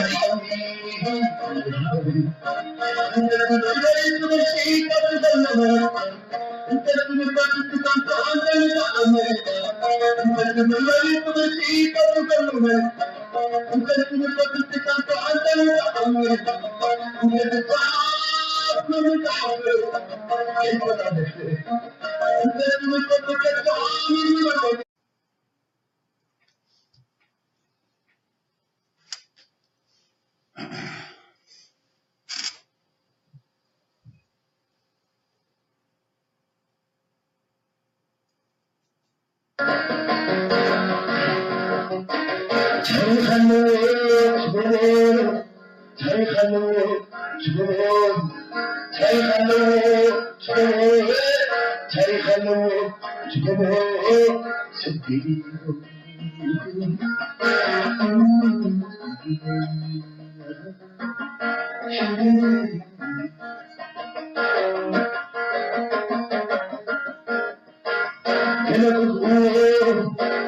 ገለ ቅብኡ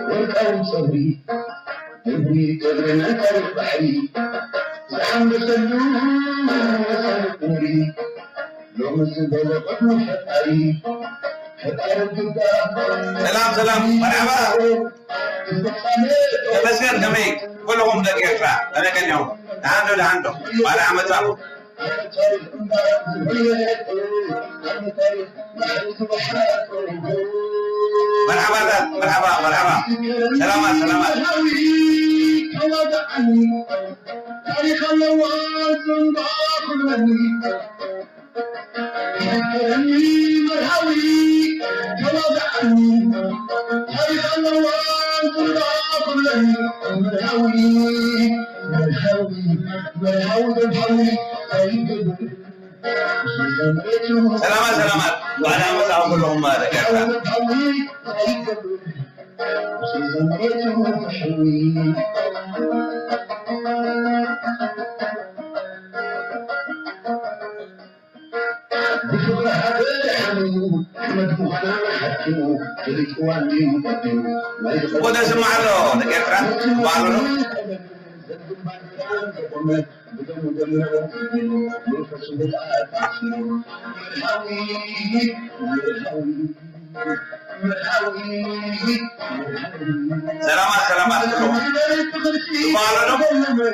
ወርቃዊ ጸጉሪ፣ እግሪ እግሪ ናይ ታሪኽ ባሕሪ ዝሓንበሰሉ መሰል ቁሪ፣ ሎሚ ዝበለ ቅድሚ ፈጣሪ፣ ፈጣሪ ግዳ ሰላም፣ ሰላም፣ መርሓባ። ተመስገን፣ ከመይ? ኩልኹም ደቂ ኤርትራ፣ ከመይ ቀኒኹም? ደሓን ዶ፣ ደሓን ዶ? ባል ዓመት ኣኹም። መርሓባታት፣ መርሓባ፣ መርሓባ። ሰላማት፣ ሰላማት። ታሪኽ ኣለዋ ጽምባ ኩልኒ። ይዘክረኒ መርሃዊ ተዋጋዓኒ። ታሪኽ ኣለዋ ጽምባ ኩልኒ። መርሃዊ፣ መርሃዊ፣ መርሃዊ ዘምሃዊ ኣይገብር። ሰላማት፣ ሰላማት። ባዕላ መጽኣ ኩልኹም ደቂ ኤርትራ። ብፍቕሪ ሃገር ሓሚሙ፣ ሓመድ ምዃና ሓኪሙ፣ ፈሊጥዋ እንድዩ ቀዲሙ። ናይ ዝኾነ ወደ ስማዕ ኣሎ፣ ደቂ ኤርትራ፣ ባዕሉ ነው። ሰላማት፣ ሰላማት። ባዕሉ ነው።